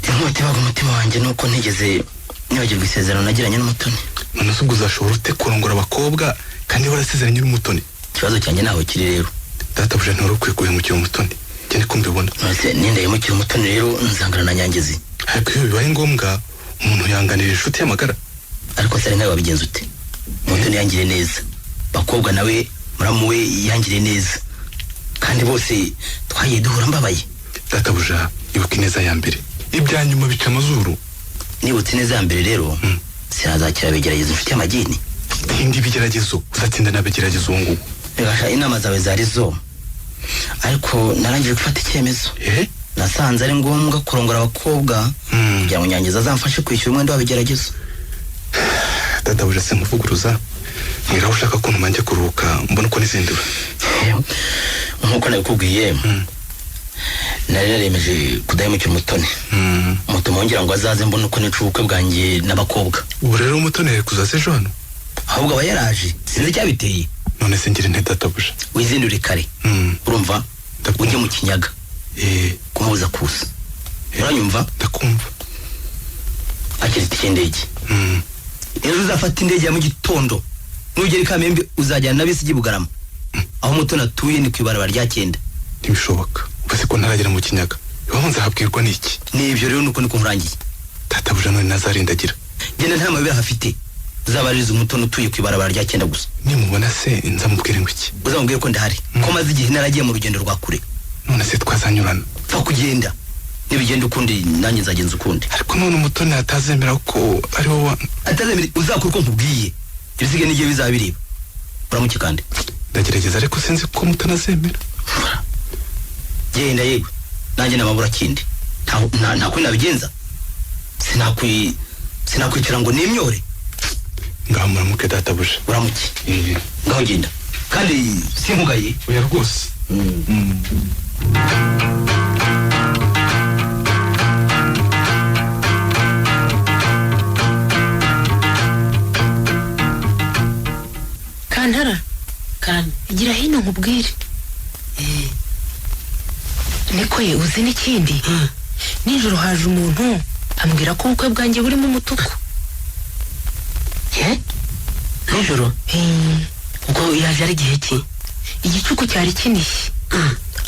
Inkota ibaga umutima wanjye nuko ntigeze nibagirwa isezerano nagiranye n'Umutoni. None se ubwo uzashobora ute kurongora abakobwa kandi warasezeranye n'Umutoni? Ikibazo cyanjye naho kiri rero. Databuja ntiwari ukwiye guhemukira Umutoni. Njye niko mbibona. None nindahemukira Umutoni rero nzangana na Nyangezi. Ariko iyo bibaye ngombwa umuntu yanganira inshuti y'amagara. Ariko se nkawe wabigenza ute? Umutoni yangiriye neza. Bakobwa nawe muramu we yangiriye neza. Kandi bose twagiye duhura mbabaye. Databuja ibuka ineza ya mbere. Ibya nyuma bica amazuru. Nibutse ineza ya mbere rero sinazakira abegerageza inshuti y'amagini. Tindi ibigeragezo uzatsinda n'abigeragezo uwo nguwo. Reka inama zawe zari zo. Ariko narangije gufata icyemezo. Nasanze ari ngombwa kurongora abakobwa kugira ngo Nyangezi azamfashe kwishyura umwenda w'abigeragezo. Databuja, sinkuvuguruza, mbwira aho ushaka ko ntumanjye kuruhuka mbona uko nizindura. Nk'uko nabikubwiye, nari naremeje kudahemukira Umutoni, mutuma wongera ngo azaze mbone uko nica ubukwe bwanjye n'abakobwa. Ubu rero Umutoni yari kuzaza ejo hano? Ahubwo aba yaraje, sinzi icyabiteye. None se ngira nte, databuja? Wizindure kare, urumva, ujye mu Kinyaga kumubuza kuza, uranyumva? Ndakumva. Akira itike y'indege. Ejo uzafata indege ya mu gitondo, nugera i Kamembe uzajyana na bisi ijya i Bugarama. Aho Umutoni atuye ni ku ibarabara rya 9. Ntibishoboka, ubwo ko ntaragera mu Kinyaga, iwabo nzahabwirwa n'iki? Ni ibyo rero, nuko niko nkurangiye. Databuja, none nazarindagira. Genda, nta mabere hafite, uzabaririza Umutoni utuye ku ibarabara rya 9 gusa. Nimubona se nzamubwire ngo iki? Uzamubwire ko ndahari, ko maze igihe naragiye mu rugendo rwa kure. None se twazanyurana? Pfa kugenda, nibigenda ukundi nanjye nzagenza ukundi. Ariko none Umutoni atazemera ko ari wowe? Atazemera, uzakora uko nkubwiye, ibisigaye n'igihe bizaba bireba. Uramuke kandi. Ndagerageza, ariko sinzi ko Umutoni azemera. Genda yewe, nanjye namabura kindi, nta kundi nabigenza, sinakwicara ngo nimyore. Ngaho muramuke, databuja. Uramuke. Ngaho genda kandi sinkugaye. Oya rwose. Kantara. Karame. Gira hino nkubwire. Niko ye, uzi n'ikindi? Nijoro haje umuntu ambwira ko ubukwe bwanjye burimo umutuku. Nijoro? Ubwo yaje ari igihe ki? Igicuku cyari kinishye.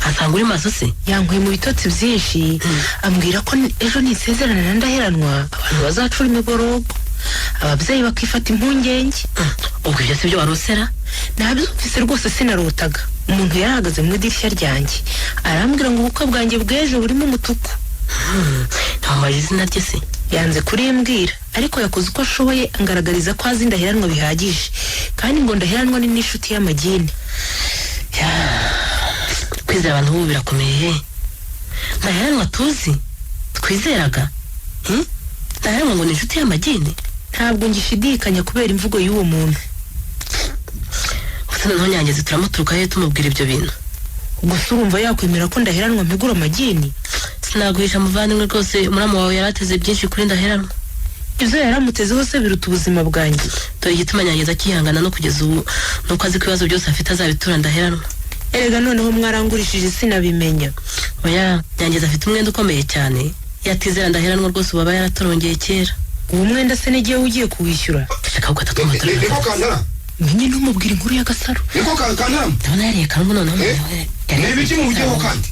Asanga uri maso se? Yankuye mu bitotsi byinshi, ambwira ko ejo nisezerana na Ndaheranwa abantu bazacura imiborogo, ababyeyi bakifata impungenge. Ubwo ibyo si byo warosera? Nabyumvise rwose, sinarotaga. Umuntu yarahagaze mu idirishya ryanjye arambwira ngo ubukwe bwanjye bw'ejo burimo umutuku. Ntamubaje izina rye se? Yanze kurimbwira, ariko yakoze uko ashoboye angaragariza ko azi Ndaheranwa bihagije, kandi ngo Ndaheranwa ni n'inshuti y'amagini. Kwizera abantu ubu birakomeye. Ndaheranwa tuzi twizeraga, Ndaheranwa ngo ni inshuti y'amagini. Ntabwo ngishidikanya kubera imvugo y'uwo muntu. Gusa noneho Nyangezi turamuturuka he tumubwira ibyo bintu? Gusa urumva yakwemera ko Ndaheranwa mpigura amagini? Sinaguhisha muvandimwe, rwose muramu wawe yarateze byinshi kuri Ndaheranwa. Ibyo yaramutezeho se biruta ubuzima bwanjye? Dore igituma Nyangezi akihangana no kugeza ubu nuko azi ko ibibazo byose afite azabitura Ndaheranwa. Erega noneho mwarangurishije sinabimenya. Oya, Nyangezi afite umwenda ukomeye cyane, yatizera Ndaheranwa rwose ubu aba yaratorongeye kera. Uwo mwenda se n'igihe ugiye kuwishyura? Niko Kantara. Menye ntumubwire inkuru y'agasaro. Niko Kantara. Ndabona yariye karungu noneho. Ni ibiki muhugiyeho kandi?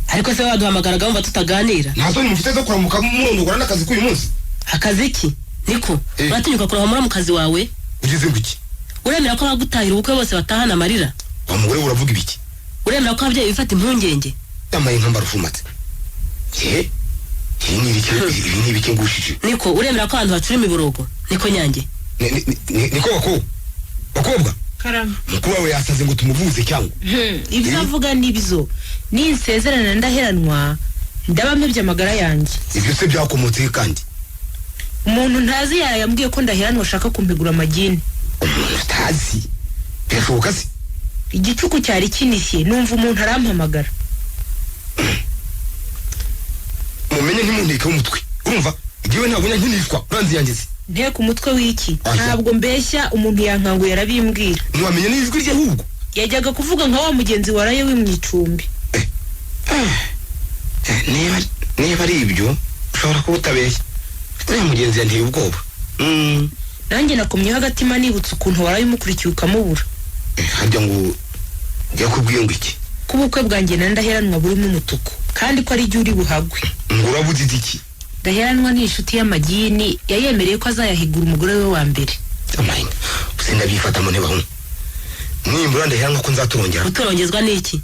Ariko se waduhamagaraga wumva tutaganira? Nta soni mufite zo kuramuka murondogora n'akazi k'uyu munsi? Akazi ki? Niko uratinyuka kurahomora mu kazi wawe? Ugeze ngo iki? Uremera ko abagutahira ubukwe bose batahana amarira? Wa mugore we uravuga ibiki? Uremera ko ababyeyi bifata impungenge? Yambaye nkambara ufumatse. Ibi ni ibiki? Ibi ni ibiki ngushije? Niko uremera ko abantu bacura imiborogo? Niko Nyange. Niko bakobwa. Karame. Mukuru wawe yasaze ngo tumuvuze cyangwa? Ibyo avuga nibyo. Ninsezerana Ndaheranwa ndaba mpebye amagara yanjye. Ibyo se byakomotse kandi? Umuntu ntazi yambwiye ko Ndaheranwa ashaka kumpigura amagini. Umuntu utazi? Birashoboka se? Igicuku cyari kinishye, numva umuntu arampamagara. Mumenye ntimunteke umutwe, urumva? Igihe ntabwo nkinishwa, uranzi Yangeze. Nteka umutwe w'iki? Ntabwo mbeshya, umuntu yankanguye arabimbwira. Ntiwamenye n'ijwi rye ahubwo? Yajyaga kuvuga nka wa mugenzi waraye w'imwicumbi. Niba ari ibyo ushobora kuba utabeshya. Uriya mugenzi yanteye ubwoba. Nanjye nakomyeho agatima nibutse ukuntu waraye umukurikiye ukamubura. Harya ngo yakubwiye ngo iki? Ko ubukwe bwanjye na Ndaheranwa burimo umutuku, kandi ko ari jye uri buhagwe. Ngo urabuze iki? Ndaheranwa ni inshuti y'amagini, yayemereye ko azayahigura umugore we wa mbere. Amahinga sindabyifatamo ntibahumwe. Nimbura Ndaheranwa ko nzaturongera. Uturongezwa n'iki?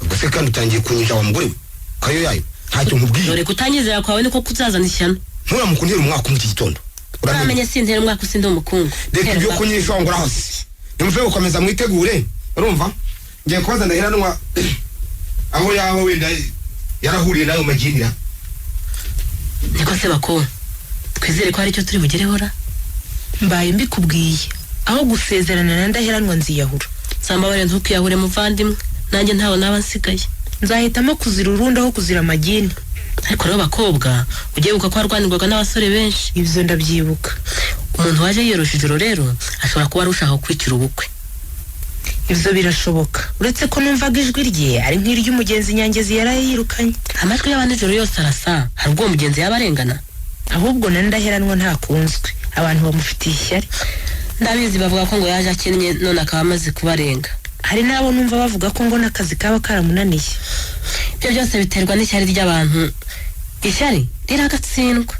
Ubwo se kandi utangiye kunyija wa mugore we? Kayo yayo ntacyo nkubwiye. Dore kutanyizera kwawe niko kuzazana ishyano. Nturamuka untera umwaka muri iki gitondo. Uramenye sintera umwaka usinde umukungu. Reka ibyo kunyisha ngo urahose. Nimuve gukomeza mwitegure, urumva? Ngiye kubaza Ndaheranwa aho yaba wenda yarahuriye n'ayo maginira. Niko se bako, twizere ko hari icyo turi bugereho ra? Mbaye mbikubwiye, aho gusezerana na Ndaheranwa nziyahura. Samba ntukiyahure muvandimwe, nanjye ntawe naba nsigaye. Nzahitamo kuzira urundi aho kuzira amagini. Ariko rero bakobwa, ugiye buka ko harwanirwaga n'abasore benshi. Ibyo ndabyibuka. Umuntu waje yiyorosha ijoro rero ashobora kuba arushaho kwicira ubukwe. Ibyo birashoboka, uretse ko numvaga ijwi rye ari nk'iry'umugenzi Nyangezi yaraye yirukanye. Amajwi y'abanijoro yose arasa, hari ubwo mugenzi yaba arengana. Ahubwo na Ndaheranwa ntakunzwe, abantu bamufitiye ishyari. Ndabizi bavuga ko ngo yaje akennye none akaba amaze kubarenga. Hari n'abo numva bavuga ko ngo n'akazi kaba karamunaniye. Ibyo byose biterwa n'ishyari ry'abantu. Ishyari riragatsindwa.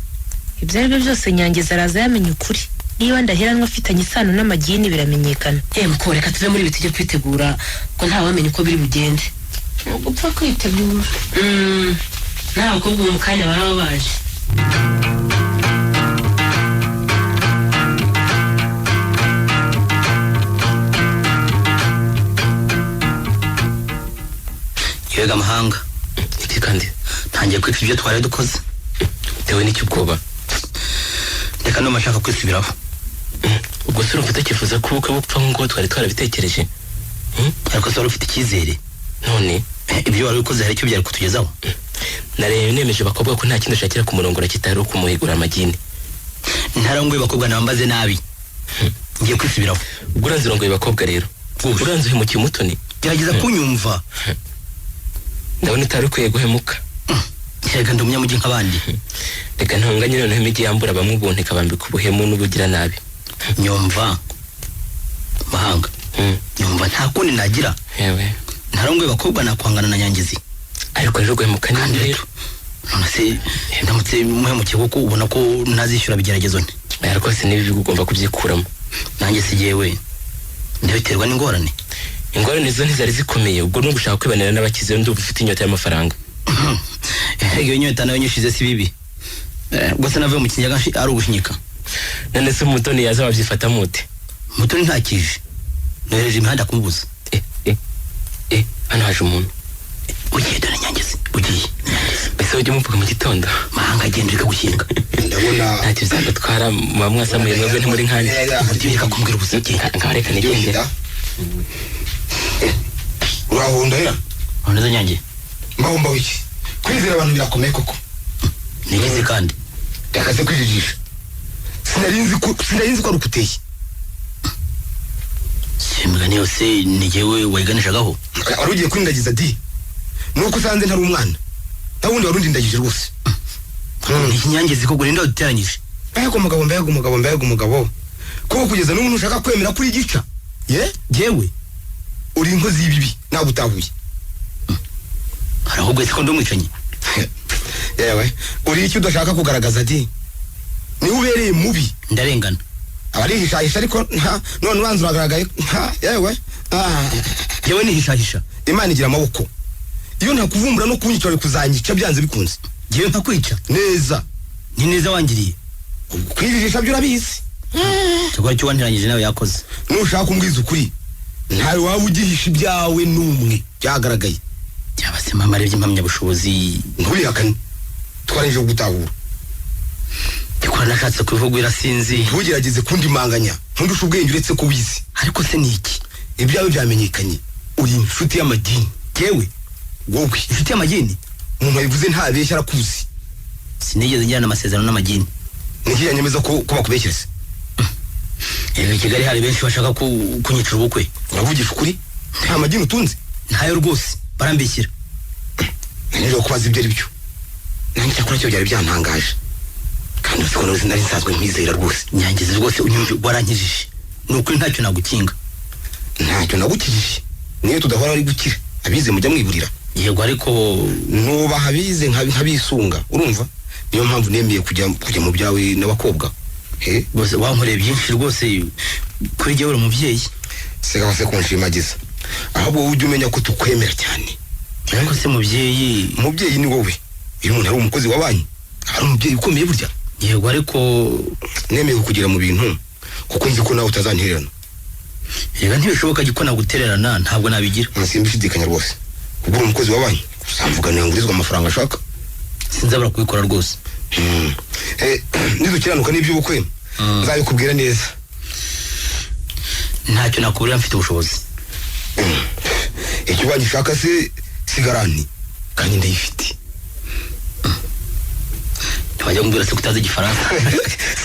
Ibyo ari byo byose Nyangezi araza yamenya ukuri. Niba Ndaheranwa afitanye isano n'amagini biramenyekana. Mko reka tuve muri ibi tujye kwitegura ko ntawamenya uko biri bugende. Gupfa kwitegura. Nta bakobwa mu kanya baraba baje. Yega amahanga. Iki kandi ntangiye kwica ibyo twari dukoze. Tewe n'icyo ubwoba. Reka ndumva nshaka kwisubiraho. Ubwo se urumva utakifuza ko ubukwe bupfa nk'uko twari twarabitekereje? Ariko se wari ufite icyizere? None ibyo wari ukoze hari icyo byari kutugezaho? Narebe nemeje bakobwa ko nta kindi ashakira ku murongo kitari ukumuhigura amagini. Ntarongoye bakobwa nabambaze nabi. Ngiye kwisubiraho. Ubwo uranze urongoye bakobwa rero. Uranze uhemukiye Umutoni. Gerageza kunyumva. Ndabona utari ukwiye guhemuka. Reka ndi umunyamujyi nk'abandi. Reka ntunganye noneho imijyi yambura bamwe ubuntu ikabambika ubuhemu n'ubugira nabi. Nyumva mahanga. Nyumva nta kundi nagira. Yewe. Ntarongoye bakobwa nakwangana na Nyangezi. Ariko rero guhemuka ni rero. None se ndamutse muhemukiye kuko ubona ko ntazishyura bigeragezo nte? Oya rwose nibi ugomba kubyikuramo. Nanjye si jyewe. Ndabiterwa n'ingorane. Ingorane zo ntizari zikomeye, ubwo no gushaka kwibanira n'abakize ndumva ufite inyota y'amafaranga. Iyo nyota nayo nyishize si bibi. Ubwo se navuye mu kinyaga ari ugushinyika. None se Mutoni yaza wabyifata mute? Mutoni ntakije. Nohereje imihanda kumubuza. Hano haje umuntu. Ugiye dore Nyangezi, ugiye. Ese ujye umuvuga mu gitondo? Mahanga agenda ureka gushinga. Ndabona ntacyo bizagutwara muba mwasamuye mwebwe ntimuri nkanjye. Ugiye reka kumbwira ubusa. Ngaho reka nigendere. Uraho Ndahera? Neza Nyange. Mbahomba wiki. Kwizera abantu birakomeye koko. Nigize kandi. Reka se kwijijisha. Sinarinzi ko ari ukuteye. Simugani yose ni jyewe wayiganishagaho. Wari ugiye kwindagiza di. Nuko usanze ntari umwana. Nta wundi wari undindagije rwose. Ikinyangezi koko ninde waduteranyije? Mbega umugabo, mbega umugabo, mbega umugabo. Koko kugeza n'ubu ntushaka kwemera kuri gica. Ye? Jyewe? Uri inkozi y'ibibi nagutahuye. Hari ahubwo ese ko ndi umwicanyi? Yewe, uri icyo udashaka kugaragaza di. Niwe ubereye mubi. Ndarengana. Abarihishahisha ariko nta none ubanza uragaragaye. Yewe. Yewe nihishahisha. Imana igira amaboko. Iyo ntakuvumbura no kunyica uri kuzanyica byanze bikunze. Jewe ntakwica. Neza. Ni neza wangiriye. Kwijijisha byo urabizi. Cyakora cyo wantiranyije nawe yakoze. Nushaka kumbwiza ukuri. Ntawe waba ugihisha ibyawe n'umwe byagaragaye. Byaba se mama arebye impamyabushobozi ntubihakane. Twarangije gutahura. Cyakora nashatse kubivuga irasinzi. Ntugerageze kundimanganya. Ntundusha ubwenge uretse ko wize. Ariko se ni iki? Ibyawe byamenyekanye. Uri inshuti y'amagini. Jewe? Wowe inshuti y'amagini? Umuntu wabivuze ntabeshya arakuzi. Sinigeze ngirana amasezerano n'amagini. Niki yanyemeza ko bakubeshyereza? Ego Kigali hari benshi bashaka kunyicira ubukwe. Uravugisha ukuri? Nta magini utunze? Ntayo rwose, barambeshyira. Nanijwe kubaza ibyo ari byo. Nanjye cyakora cyo byari byantangaje. Kandi uzi ko nari nsanzwe nkwizera rwose. Nyangezi rwose unyumve warankijije. Ni ukuri ntacyo nagukinga. Ntacyo nagukijije. Niyo tudahora ari gukira. Abize mujya mwiburira. Yego ariko nubaha abize nkabisunga, urumva? Niyo mpamvu nemeye kujya mu byawe n'abakobwa. Rwose wankoreye byinshi rwose kuri jyewe uri umubyeyi. Siga se kunshimagiza. Ahubwo wowe ujye umenya ko tukwemera cyane. Ariko se mubyeyi, umubyeyi ni wowe. Iyo umuntu ari umukozi wa banki, aba ari umubyeyi ukomeye burya. Yego ariko nemeye kukugira mu bintu kuko nzi ko nawe utazantererana. Reka ntibishoboka ko nagutererana, ntabwo nabigira. Simbishidikanya rwose. Ubwo uri umukozi wa banki uzamvuganira ngurizwa amafaranga ashaka. Sinzabura kubikora rwose. Nidukiranuka n'iby'ubukwe nzabikubwira neza. Ntacyo nakuburira, mfite ubushobozi. Icyo banki ishaka se sigarani kandi ndayifite. Wajya kumbwira se kutazi igifaransa?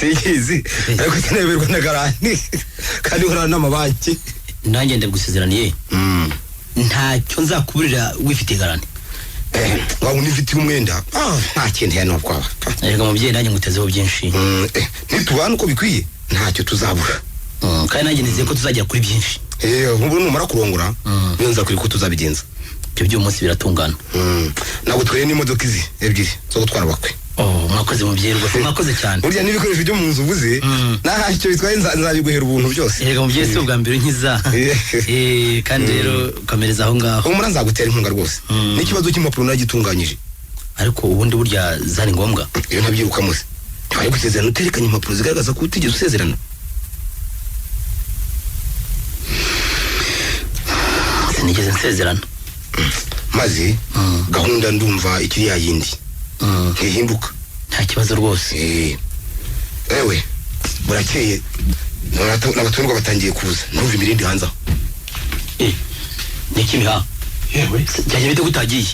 Sinkizi, ariko sinayoberwa na garani kandi uhorana n'amabanki. Nanjye ndabigusezeraniye, ntacyo nzakuburira wifitiye garani. Waba unifitiye umwenda nta kintu ya nubwo. Erega mubyeyi, nanjye ngutezeho byinshi. Nitubana uko bikwiye ntacyo tuzabura. Kandi nanjye nizeye ko tuzagera kuri byinshi. Nk'ubu numara kurongora niyo nzakwereka uko tuzabigenza. Ibyo by'uyu munsi biratungana. Ntabwo twaye n'imodoka izi ebyiri zo gutwara abakwe. Mwakoze mubyeyi rwose, mwakoze cyane. Burya n'ibikoresho byo mu nzu ubuze ntacyo bitwaye, nzabiguhera ubuntu byose. Erega mubyeyi si ubwa mbere nkiza. Kandi rero ukomereza aho ngaho. Humura nzagutera inkunga rwose. N'ikibazo cy'impapuro naragitunganyije. Ariko ubundi burya zari ngombwa. Iyo ntabyirukamo se ntiwari gusezerana uterekanye impapuro zigaragaza ko utigeze usezerana? Sinigeze nsezerana. Maze gahunda ndumva ikiri ya yindi ntihinduka. Nta kibazo rwose. Ewe burakeye, n'abaturwa batangiye kuza, ndumva imirindi hanze aho. Ni kimiha? Yewe byajya bite kutagiye?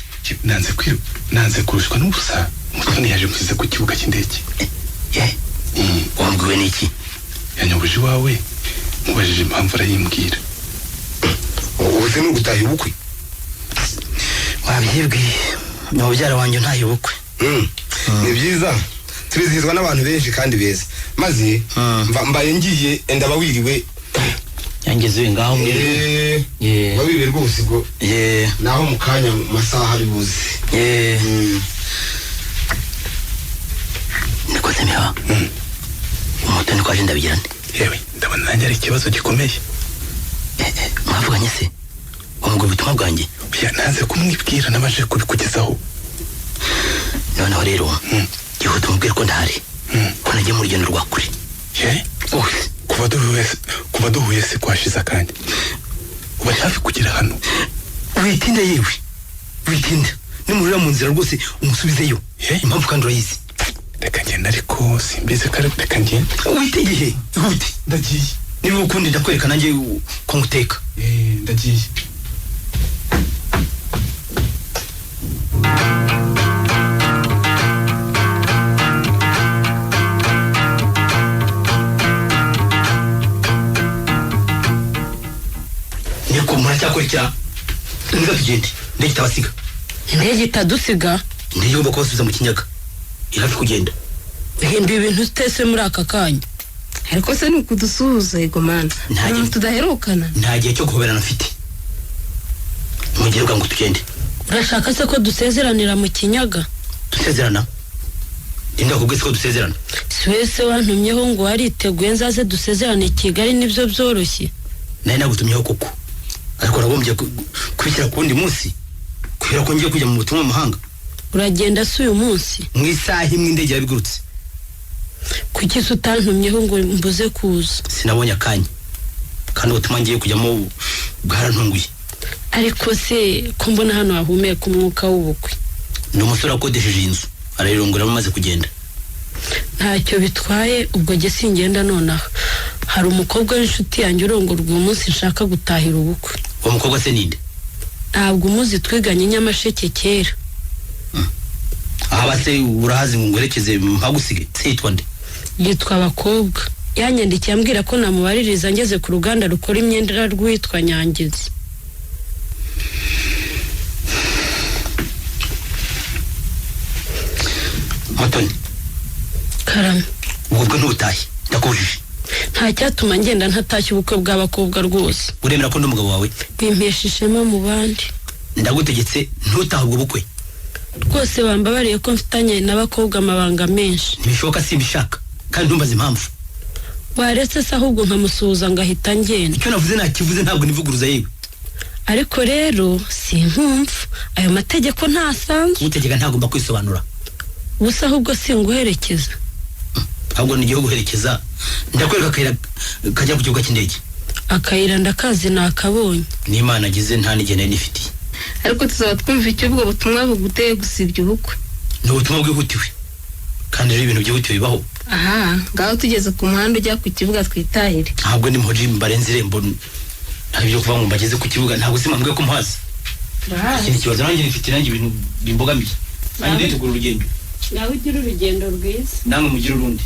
Nanze kurushwa n'ubusa. Mutoni yaje musize ku kibuga cy'indege. Wambwiwe n'iki? Yanyobuje iwawe, mubajije impamvu arayimbwira. Ubu se ni ugutaha ubukwe? Wabyibwiye, ni mubyara wanjye ntaye ubukwe. Ni byiza, turizihizwa n'abantu benshi kandi beza. Maze mbaye ngiye, ndaba wiriwe. Yangeze uyu ngaho mwiriwe. Wabiriwe rwose ubwo. Naho mu kanya mu masaha ari buze. Nikoze miha. Umutoni kwaje ndabigira nte? Yewe ndabona nanjye ari ikibazo gikomeye. Mwavuganye se? Wamubwiye ubutumwa bwanjye? Nanze kumwibwira, nabanje kubikugezaho. Noneho rero yihuta umubwire ko ndahari, ko nagiye mu rugendo rwa kure. Kuva duhuye se kwashize akanya, uba ari hafi kugera hano. Witinda yewe, witinda. Nimurira mu nzira rwose umusubizeyo. Impamvu kandi urayizi. Reka ngenda, ariko simbizi ko ari reka ngenda. Wite igihe, wihute. Ndagiye. Niba ukundi ndakwereka nanjye ko nguteka. Ndagiye. Muracyakurikira niba tugende, indege itabasiga. Indege itadusiga? Indege igomba kubasubiza mu kinyaga, iri hafi kugenda. Himba ibintu utese muri aka kanya. Ariko se ni ukudusuhuza yego mana, nta tudaherukana. Nta gihe cyo guhoberana mfite, mugire bwangu tugende. Urashaka se ko dusezeranira mu kinyaga? Dusezerana? Ninde wakubwiye ko dusezerana? Si wese wantumyeho ngo wariteguye nzaze dusezerane i Kigali, nibyo byoroshye. Nari nagutumyeho koko, ariko nagombye kubishyira ku wundi munsi kubera ko ngiye kujya mu butumwa mu mahanga. Uragenda se uyu munsi? Mu isaha imwe indege yarabigurutse. Kuki se utantumyeho ngo mbuze kuza? Sinabonye akanya, kandi ubutumwa ngiye kujyamo bwarantunguye. Ariko se ko mbona hano hahumeka umwuka w'ubukwe? Ni umusore wakodesheje inzu arayirongora amaze kugenda. Ntacyo bitwaye, ubwo jye singenda nonaha. Hari umukobwa w'inshuti yanjye urongorwa uyu munsi, nshaka gutahira ubukwe. Uwo mukobwa se ninde? Ntabwo umuzi, twiganye Nyamasheke kera. Aha se urahazi ngo ngwerekeze mpagusige? Se yitwa nde? Yitwa Abakobwa. Yanyandikiye ambwira ko namubaririza ngeze ku ruganda rukora imyenda rwitwa Nyangezi. Mutoni. Karame. Ubwo bwo ntubutahe, ndakubujije. Nta cyatuma ngenda ntatashye ubukwe bw'abakobwa rwose. Uremera ko ndi umugabo wawe? Bimpesha ishema mu bandi. Ndagutegetse ntutahe ubwo bukwe. Rwose bambabariye ko mfitanye n'abakobwa amabanga menshi. Ntibishoboka, simbishaka kandi ntumbaze impamvu. Waretse se ahubwo nkamusuhuza ngahita ngenda. Icyo navuze nakivuze, ntabwo nivuguruza yewe. Ariko rero sinkumva ayo mategeko ntasanzwe. Utegeka ntagomba kwisobanura. Ubusa ahubwo singuherekeza. Ahubwo ni igihugu guherekeza, ndakwereka akayira kajya ku kibuga cy'indege. Akayira ndakazi nakabonye. N'Imana agize nta nigene nifitiye. Ariko tuzaba twumva icyo ubwo butumwa buguteye gusibya ubukwe. Ni ubutumwa bwihutiwe. Kandi rero ibintu byihutiwe bibaho. Aha, ngaho tugeze ku muhanda ujya ku kibuga twitahire. Ntabwo ndi muhoji mbarenze irembo. Nta byo kuvuga ngo mbageze ku kibuga ntabwo simambwe ko mpazi. Ikindi kibazo nanjye nifite nanjye ibintu bimbogamiye. Nanjye nditegura urugendo. Nawe ugira urugendo rwiza. Namwe mugira urundi.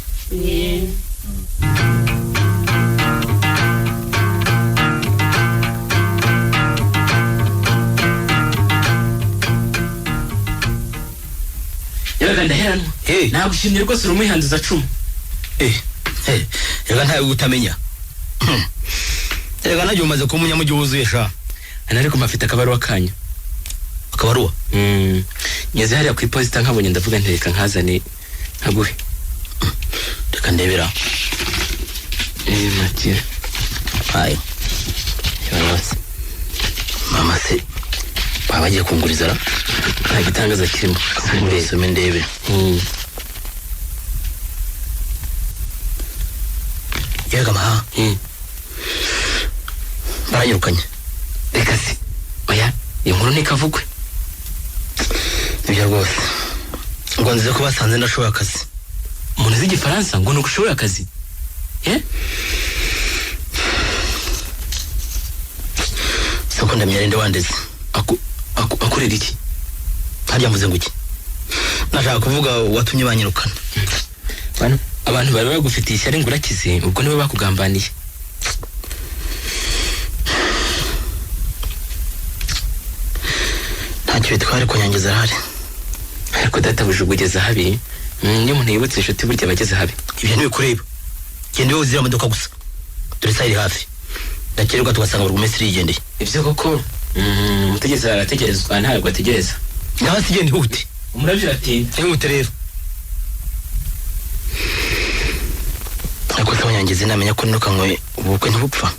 Yabaga Ndaheranwa. Nagushimye rwose urumuhanduza cumu. Reka ntawe utamenya. Reka najye umaze kuba umunyamujyi wuzuye sha. Ariko mafite akabaruwa kanyu. Akabaruwa? Ngeze hariya ku iposita nkabonye ndavuga ntereka nkazane nkaguhe. Reka ndebera. Makira. Ayo. Yose. Mama se baba bagiye kunguriza ra? Nta gitangaza kirimo. Some ndebe. Yega maha. Baranyirukanye. Reka se. Oya, iyo nkuru ntikavugwe. Nibyo rwose. Ngo nzize ko basanze ndashoboye akazi. Umuntu uzi igifaransa ngo nuko ushoboye akazi. Soko ndamenya nde wandeze. Akorera iki? Harya mvuze ngo iki? Nashaka kuvuga watumye banyirukana. Abantu bari bagufitiye ishyari ngo urakize, ubwo nibo bakugambaniye. Ntacyo bitwara ariko nyangiza arahari. Ariko databuja ugeze habi. Niyo umuntu yibutse inshuti burya abageze habi. Ibyo ntibikureba. Genda wowe uzira modoka gusa. Dore isaha iri hafi. Ndakererwa tugasanga buri wese yigendeye. Ibyo koko umutegetsi arategerezwa ntabwo ategereza. Nawe si genda ihute. Umurabyo uratinda. Ihute rero. Ariko se wanyangiza namenya ko nirukanywe ubukwe ntibupfa.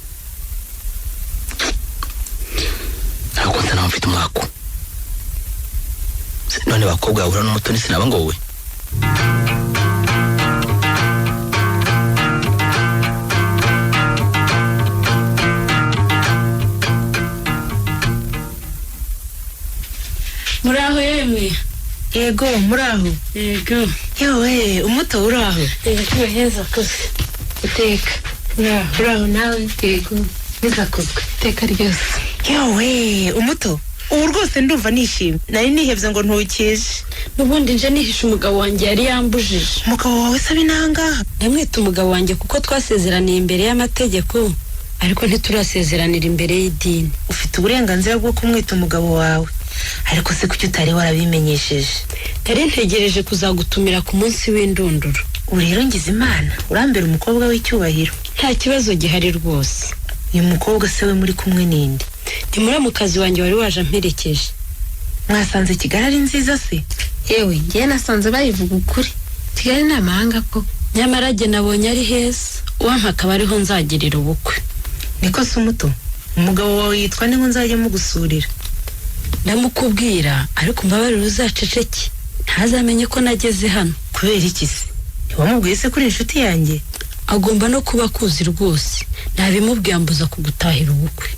Ariko nsa naho mfite umwako. None bakobwa bahura n'umutoni sinaba ngowe. Muraho yemwe. Yego, muraho. Yego. Yewe, umuto uraho. Yego, heza koze. Iteka. Muraho nawe. Yego. Heza kozwe. Iteka ryose. Yewe, umuto. Ubu rwose ndumva nishimye. Nari nihebye ngo ntukije. N'ubundi nje nihisha umugabo wanjye yari yambujije. Umugabo wawe se abinanga? Ndamwita umugabo wanjye kuko twasezeraniye imbere y'amategeko, ariko ntiturasezeranira imbere y'idini. Ufite uburenganzira bwo kumwita umugabo wawe. Ariko se kuki utari warabimenyesheje? Nari ntegereje kuzagutumira ku munsi w'indunduro. Ubu rero ngize Imana, urambera umukobwa w'icyubahiro. Nta kibazo gihari rwose. Uyu mukobwa se we muri kumwe ninde? Ni muramukazi wanjye wari waje amperekeje. Mwasanze Kigali ari nziza se? Yewe, ngiye nasanze bayivuga ukuri. Kigali ni amahanga ko. Nyamara jye nabonye ari heza. Uwampa akaba ariho nzagirira ubukwe. Niko se umuto? Umugabo wawe yitwa nde ngo nzajye mugusurira? Ndamukubwira ariko mbabarira uzaceceke. Ntazamenye ko nageze hano. Kubera iki se? Ntiwamubwiye se kuri inshuti yanjye? Agomba no kuba akuzi rwose. Nabimubwiye ambuza kugutahira ubukwe.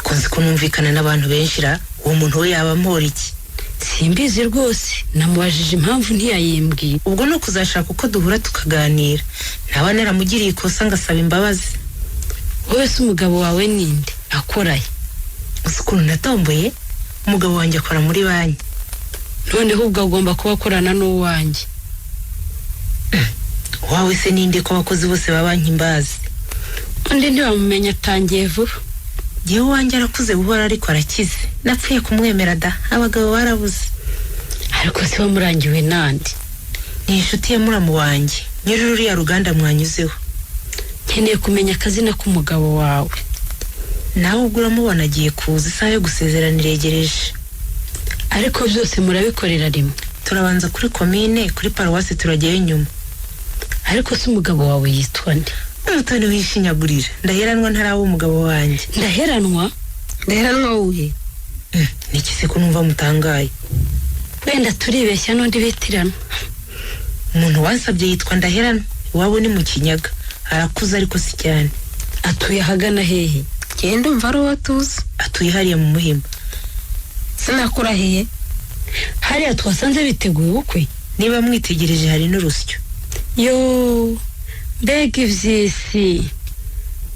Konzi ko numvikana n'abantu benshi ra, uwo muntu we yaba ampora iki? Simbizi rwose, namubajije impamvu ntiyayimbwiye. Ubwo ni ukuzashaka uko duhura tukaganira. Ntaba naramugiriye ikosa ngasaba imbabazi. Wowe se umugabo wawe ninde? Akoraye? Uzi ukuntu natomboye? Umugabo wanjye akora muri banki. Noneho ubwo agomba kuba akorana n'uwanjye. Wawe se ninde ko abakozi bose ba banki mbazi? Undi ntiwamumenya atangiye vuba. Yewe wanjye arakuze buhoro ariko arakize. Napfuye kumwemera da, abagabo barabuze. Ariko se wamurangiwe nande? Ni inshuti ya muramu wanjye, nyiri ruriya ruganda mwanyuzeho. Nkeneye kumenya akazina k'umugabo wawe. Nawe ubwo uramubona agiye kuza, isaha yo gusezerana iregereje. Ariko byose murabikorera rimwe? Turabanza kuri komine, kuri paruwasi turajyayo nyuma. Ariko se umugabo wawe yitwa nde? Umutoni wishinyagurira. Ndaheranwa ntaraba umugabo wanjye. Ndaheranwa? Ndaheranwa wuhe? Niki se ko numva mutangaye? Wenda turibeshya n'undi bitirana. Umuntu wansabye yitwa Ndaheranwa. Iwabo ni mu Kinyaga. Arakuze ariko si cyane. Atuye ahagana hehe? Genda umva ari uwo tuzi. Atuye hariya mu Muhima. Sinakurahiye. Hariya twasanze biteguye ubukwe. Niba mwitegereje hari n'urusyo. Yo, mbega ivyisi.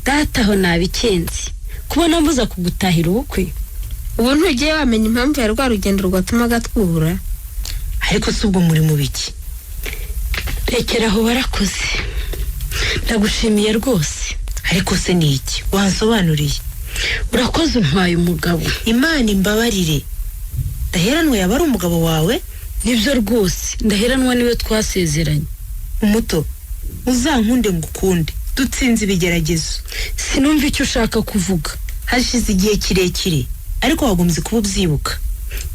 Data aho nabikenze. Kubona mbuza kugutahira ubukwe. Ubu ntugiye wamenya impamvu ya rwa rugendo rwatumaga twubura. Ariko si ubwo muri mu biki? Rekera aho warakoze. Ndagushimiye rwose. Ariko se ni iki wansobanuriye? Urakoze umpaye umugabo. Imana imbabarire. Ndaheranwa yaba ari umugabo wawe? Nibyo rwose, Ndaheranwa niwe twasezeranye. Umuto, uzankunde ngukunde, dutsinze ibigeragezo. Sinumva icyo ushaka kuvuga. Hashize igihe kirekire, ariko wagombye kuba ubyibuka.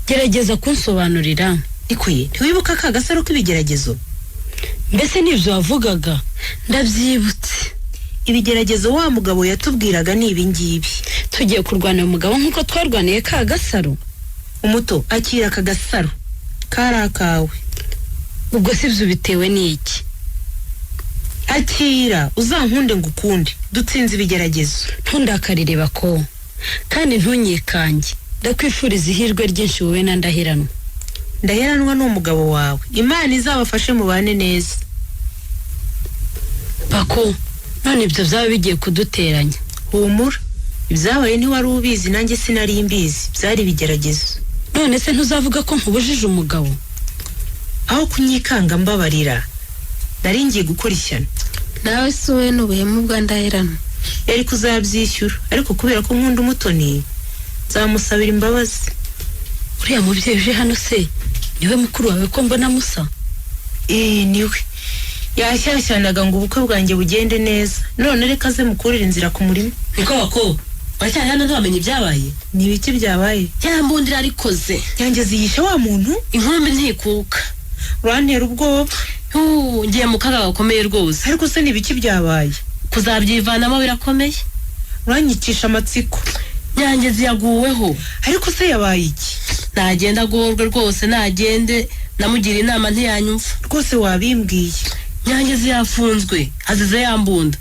Gerageza kunsobanurira. Nikuye, ntiwibuka ka gasaro k'ibigeragezo? Mbese nibyo wavugaga? Ndabyibutse. Ibigeragezo wa mugabo yatubwiraga ni ibi ngibi. Tugiye kurwanira umugabo nk'uko twarwaniye ka gasaro. Umuto, akira aka gasaro kari akawe. Ubwo si byo bitewe n'iki? Akira, uzankunde ngukunde, dutsinze ibigeragezo. Ntundakarire bako, kandi ntunyikange. Ndakwifuriza ihirwe ryinshi wowe na Ndaheranwa. Ndaheranwa ni umugabo wawe. Imana izabafashe mubane neza. Bako, none ibyo byaba bigiye kuduteranya. Humura, ibyabaye ntiwari ubizi nanjye sinari mbizi, byari ibigeragezo. None se ntuzavuga ko nkubujije umugabo? Aho kunyikanga mbabarira, nari ngiye gukora ishyano. Nawe si wowe n'ubuhemu bwa Ndaheranwa. Yari kuzabyishyura, ariko kubera ko nkunda Umutoni nzamusabira imbabazi. Uriya mubyeyi uje hano se niwe mukuru wawe ko mbona musa? Niwe. Yashyashyanaga ngo ubukwe bwanjye bugende neza, none reka aze mukurire inzira ku murima. Niko bako, uracyari hano ntiwamenye ibyabaye? Ni ibiki byabaye? Yambundira arikoze. Yangeze yishe wa muntu? Inkumbi ntikuka. Urantera ubwoba. Ngiye mu kaga gakomeye rwose. Ariko se ni ibiki byabaye? Kuzabyivanamo birakomeye. Uranyicisha amatsiko. Nyangezi yaguweho. Ariko se yabaye iki? Nagenda agorwe rwose, nagende. Namugira inama ntiyanyumva. Rwose wabimbwiye. Nyangezi yafunzwe, azize yambunda.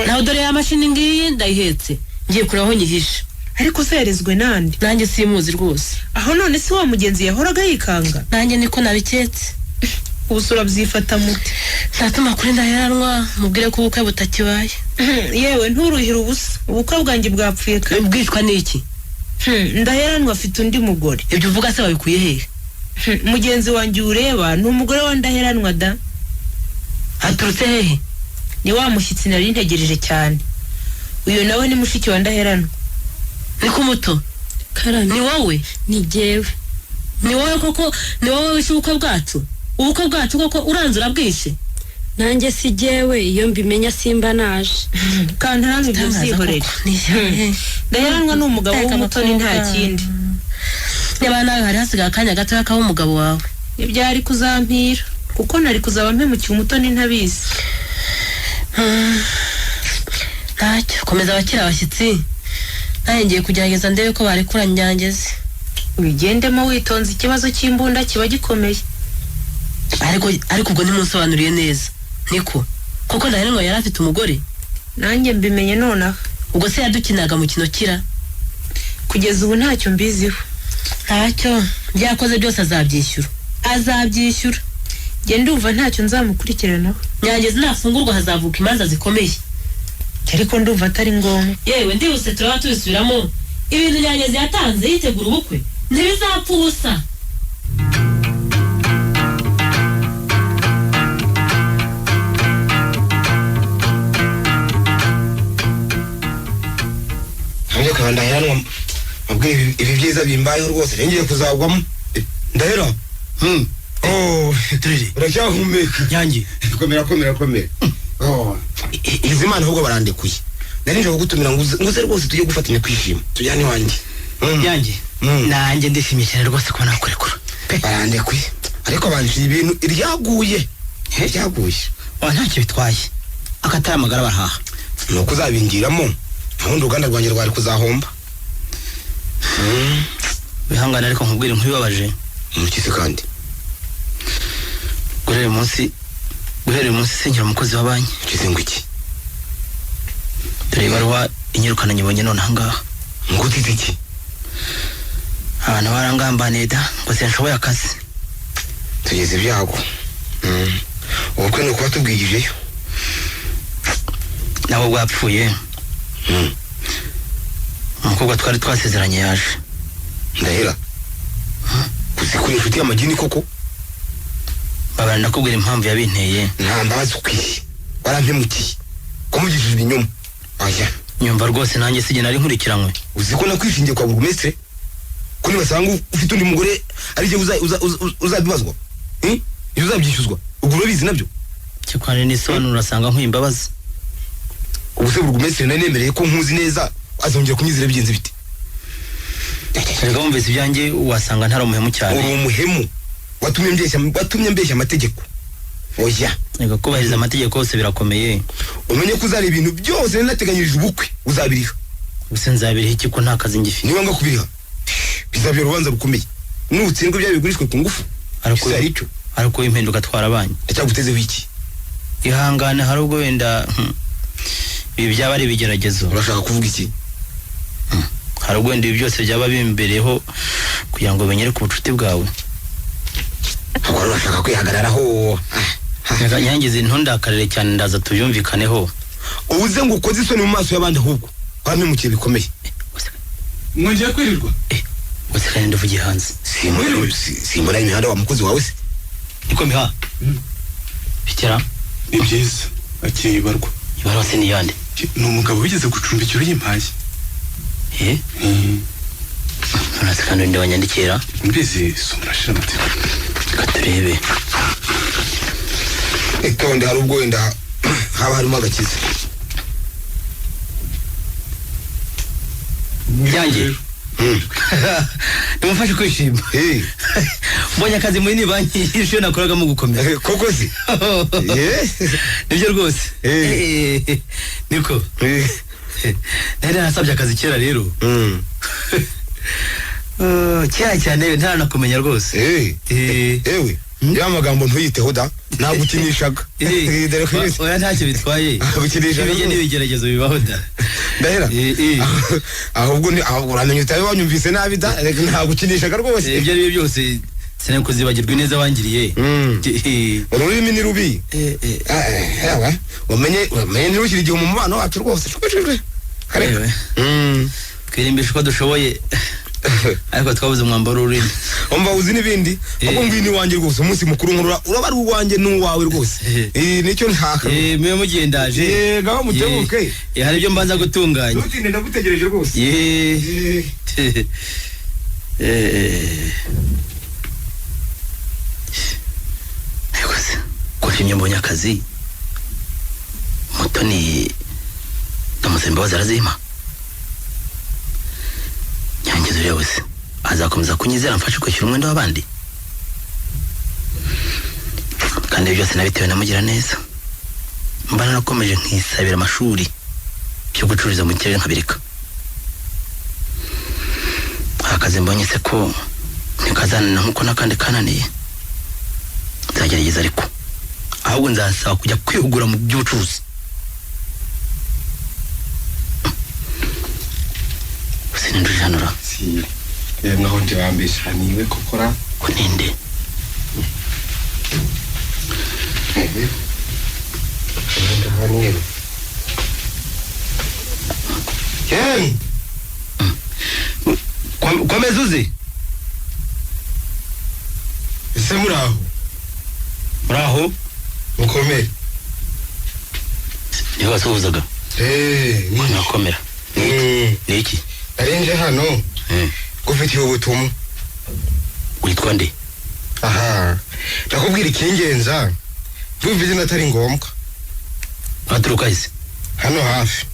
Naho dore ya mashini ngiyi ndayihetse. Ngiye kureba aho nyihishe. Ariko se yarezwe nande? Nanjye simuzi rwose. Aho none si wa mugenzi yahoraga yikanga? Nanjye niko nabiketse. Ubusura byifata mute? Ndatuma kuri Ndaheranwa mubwire ko ubukwe butakibaye. Yewe nturuhira ubusa, ubukwe bwanjye bwapfuye kare. Bwicwa n'iki? Ndaheranwa afite undi mugore. Ibyo uvuga se wabikuye hehe? Mugenzi wanjye ureba ni umugore wa Ndaheranwa da. Aturutse hehe? Ni wa mushyitsi nari ntegereje cyane. Uyu nawe ni mushiki wa Ndaheranwa. Niko Muto? Karame. Ni wowe? Ni jyewe. Ni wowe koko? Ni wowe wishe ubukwe bwacu? Ubukwe bwacu koko uranze urabwishe? Nanjye si jyewe, iyo mbimenya simba naje. Kantaranze ibyo byihorere. Ndaheranwa ni umugabo w'Umutoni nta kindi. Niba nawe hari hasigaye akanya gato k'aho umugabo wawe. Ibyari kuzampira kuko nari kuzaba mpemukiye Umutoni ntabizi. Ntacyo, komeza abakira abashyitsi. Nanjye ngiye kugerageza ndebe ko barekura Nyangezi. Ubigendemo witonze, ikibazo cy'imbunda kiba gikomeye. Ariko ubwo ntimunsobanuriye neza. Niko koko Ndaheranwa yari afite umugore? Nanjye mbimenye nonaha. Ubwo se yadukinaga mu kino kira? Kugeza ubu ntacyo mbiziho. Ntacyo, byakoze byose azabyishyura. Azabyishyura. Njye ndumva ntacyo nzamukurikiranaho. Nyangezi nafungurwa hazavuka imanza zikomeye. Ariko ndumva atari ngombwa. Yewe ndibuse turaba tubisubiramo. Ibintu Nyangezi yatanze yitegura ubukwe ntibizapfa ubusa. Ntabwo Ndaheranwa mabwire ibi byiza bimbayeho rwose ngiye kuzagwamo. Ndahera. Oh, Turere. Uracyahumeka. Nyange. Komera komera komera. Oh, Izimana ahubwo barandekuye. Nari nje kugutumira nguze rwose tujye gufatanya kwishima. Tujyane iwanjye. Nyange. Nanjye ndishimye cyane rwose kuba nakurekura. Barandekuye. Ariko banshira ibintu iryaguye. Iryaguye. Wa ntacyo bitwaye. Akatari amagara barahaha. Nuko uzabingiramo. Ntahundi uruganda rwanjye rwari kuzahomba. Wihangane ariko nkubwire nkubibabaje. Mukise kandi. Guhera uyu munsi senkera umukozi wa banki. Kize ngo iki? Dore ibaruwa inyirukana nyibonye none ahangaha. Ngutite iki? Abantu barangambaniye da, ngo sinshoboye akazi. Tugeze ibyago. Ubukwe ni ukuba tubwigijeyo. Nabo bwapfuye. Umukobwa twari twasezeranye yaje. Ndahera. Uzi ko inshuti y'amagini koko? Babana nakubwira impamvu yabinteye. Nta mbabazi ukwiye. Warampemukiye. Kumugishije ibinyoma. Aya. Nyumva rwose nanjye sijye nari nkurikiranywe. Uzi ko nakwishingiye kwa burugumestre? Ko nibasanga ufite undi mugore ari je uzabibazwa? Uzabyishyuzwa. Ubwo urabizi nabyo? Cyakwane nisobanura urasanga nkwimbabazi. Ubu se burugumestre nari nemereye ko nkuzi neza azongera kunyizera bigenze bite? Rega wumvise ibyanjye wasanga ntari umuhemu cyane. Uri umuhemu. Watumye mbeshya amategeko. Oya. Rega kubahiriza amategeko yose birakomeye. Umenye ko uzari ibintu byose nateganyirije ubukwe uzabiriha. Ubuse nzabiriha iki ko nta kazi ngifite? Niba nga kubiriha bizabira urubanza rukomeye. Nutsindwa ibya bigurishwe ku ngufu. Ariko icyo ariko impinduka twarabanye. Ndacyagutezeho iki? Ihangane hari ubwo wenda ibi byaba ari ibigeragezo. Urashaka kuvuga iki? Hari ubwo wenda ibi byose byaba bimbereho kugira ngo benyere ku bucuti bwawe. Ahubwo urashaka kwihagararaho. Nyangize ntundakarire cyane ndaza tubyumvikaneho. Ubuze ngo ukoze isoni mu maso y'abandi ahubwo wampemukiye bikomeye. Mwongeye kwirirwa? Gusa kandi ndavugiye hanze. Simbona imihanda wa mukozi wawe se? Niko miha. Bikera? Ni byiza. Akeye ibarwa. Ibarwa se ni yande? Ni umugabo wigeze gucumbikira uyimpaye. None se kandi ndi wanyandikira? Mbizi sumurashira amatsiko. Reka turebe. Itonde hari ubwo wenda haba harimo agakiza. Byanjye. Nimufashe kwishima. Mbonye akazi muri ni banki y'isho nakoraga mu gukomera. Koko se? Nibyo rwose. Niko. Nari narasabye akazi kera rero. Kera cyane ntaranakumenya rwose. Ewe. Ya magambo ntuyiteho da. Nagukinishaga. Oya ntacyo bitwaye. Nagukinishaga. Ibijye n'ibigeragezo bibaho da. Ndahera. Ahubwo ni ahubwo uramenye utabe wanyumvise nabi da. Nagukinishaga rwose. Ibyo ari byo byose sinakuzibagirwa neza wangiriye. Ururimi ni rubi. Ewe. Umenye ntirushyire igihe mu mubano wacu rwose. Kareka. Twirimbisha uko dushoboye. Ariko twabuze umwambaro w'ururimi. Umva uzi n'ibindi. Ahubwo ngwino iwanjye rwose umunsi mukuru nkurura uraba ari uwanjye n'uwawe rwose. Nicyo ntaka. Mwe mugendaje. Ngaho mutebuke. Hari ibyo mbanza gutunganya. Ntutinde ndagutegereje rwose. Ariko se ko nshimye mbonye akazi. Mutoni ndamusaba imbabazi arazimpa. Nyangiza uriya wese azakomeza kunyizera mfashe kwishyura umwenda w'abandi. Kandi ibyo byose nabitewe na mugira neza. Mba narakomeje nkisabira amashuri byo gucururiza mu kirere nkabireka. Akazi mbonye se ko ntikazanana nkuko n'akandi kananiye. Nzagerageza ariko ahubwo nzasaba kujya kwihugura mu by'ubucuruzi. Sindujanura. Si. Naho ndibambesha niwe kokora. Kuninde. Ken. Komeza uzi? Ese muraho? Muraho? Mukomere. Niho wasuhuzaga? Nakomera. Ni iki? Narinje hano gufitiye ubutumwa. Witwa nde? Aha, ndakubwira ikingenza. Ndumva izina atari ngombwa. Uraturuka ese? Hano hafi.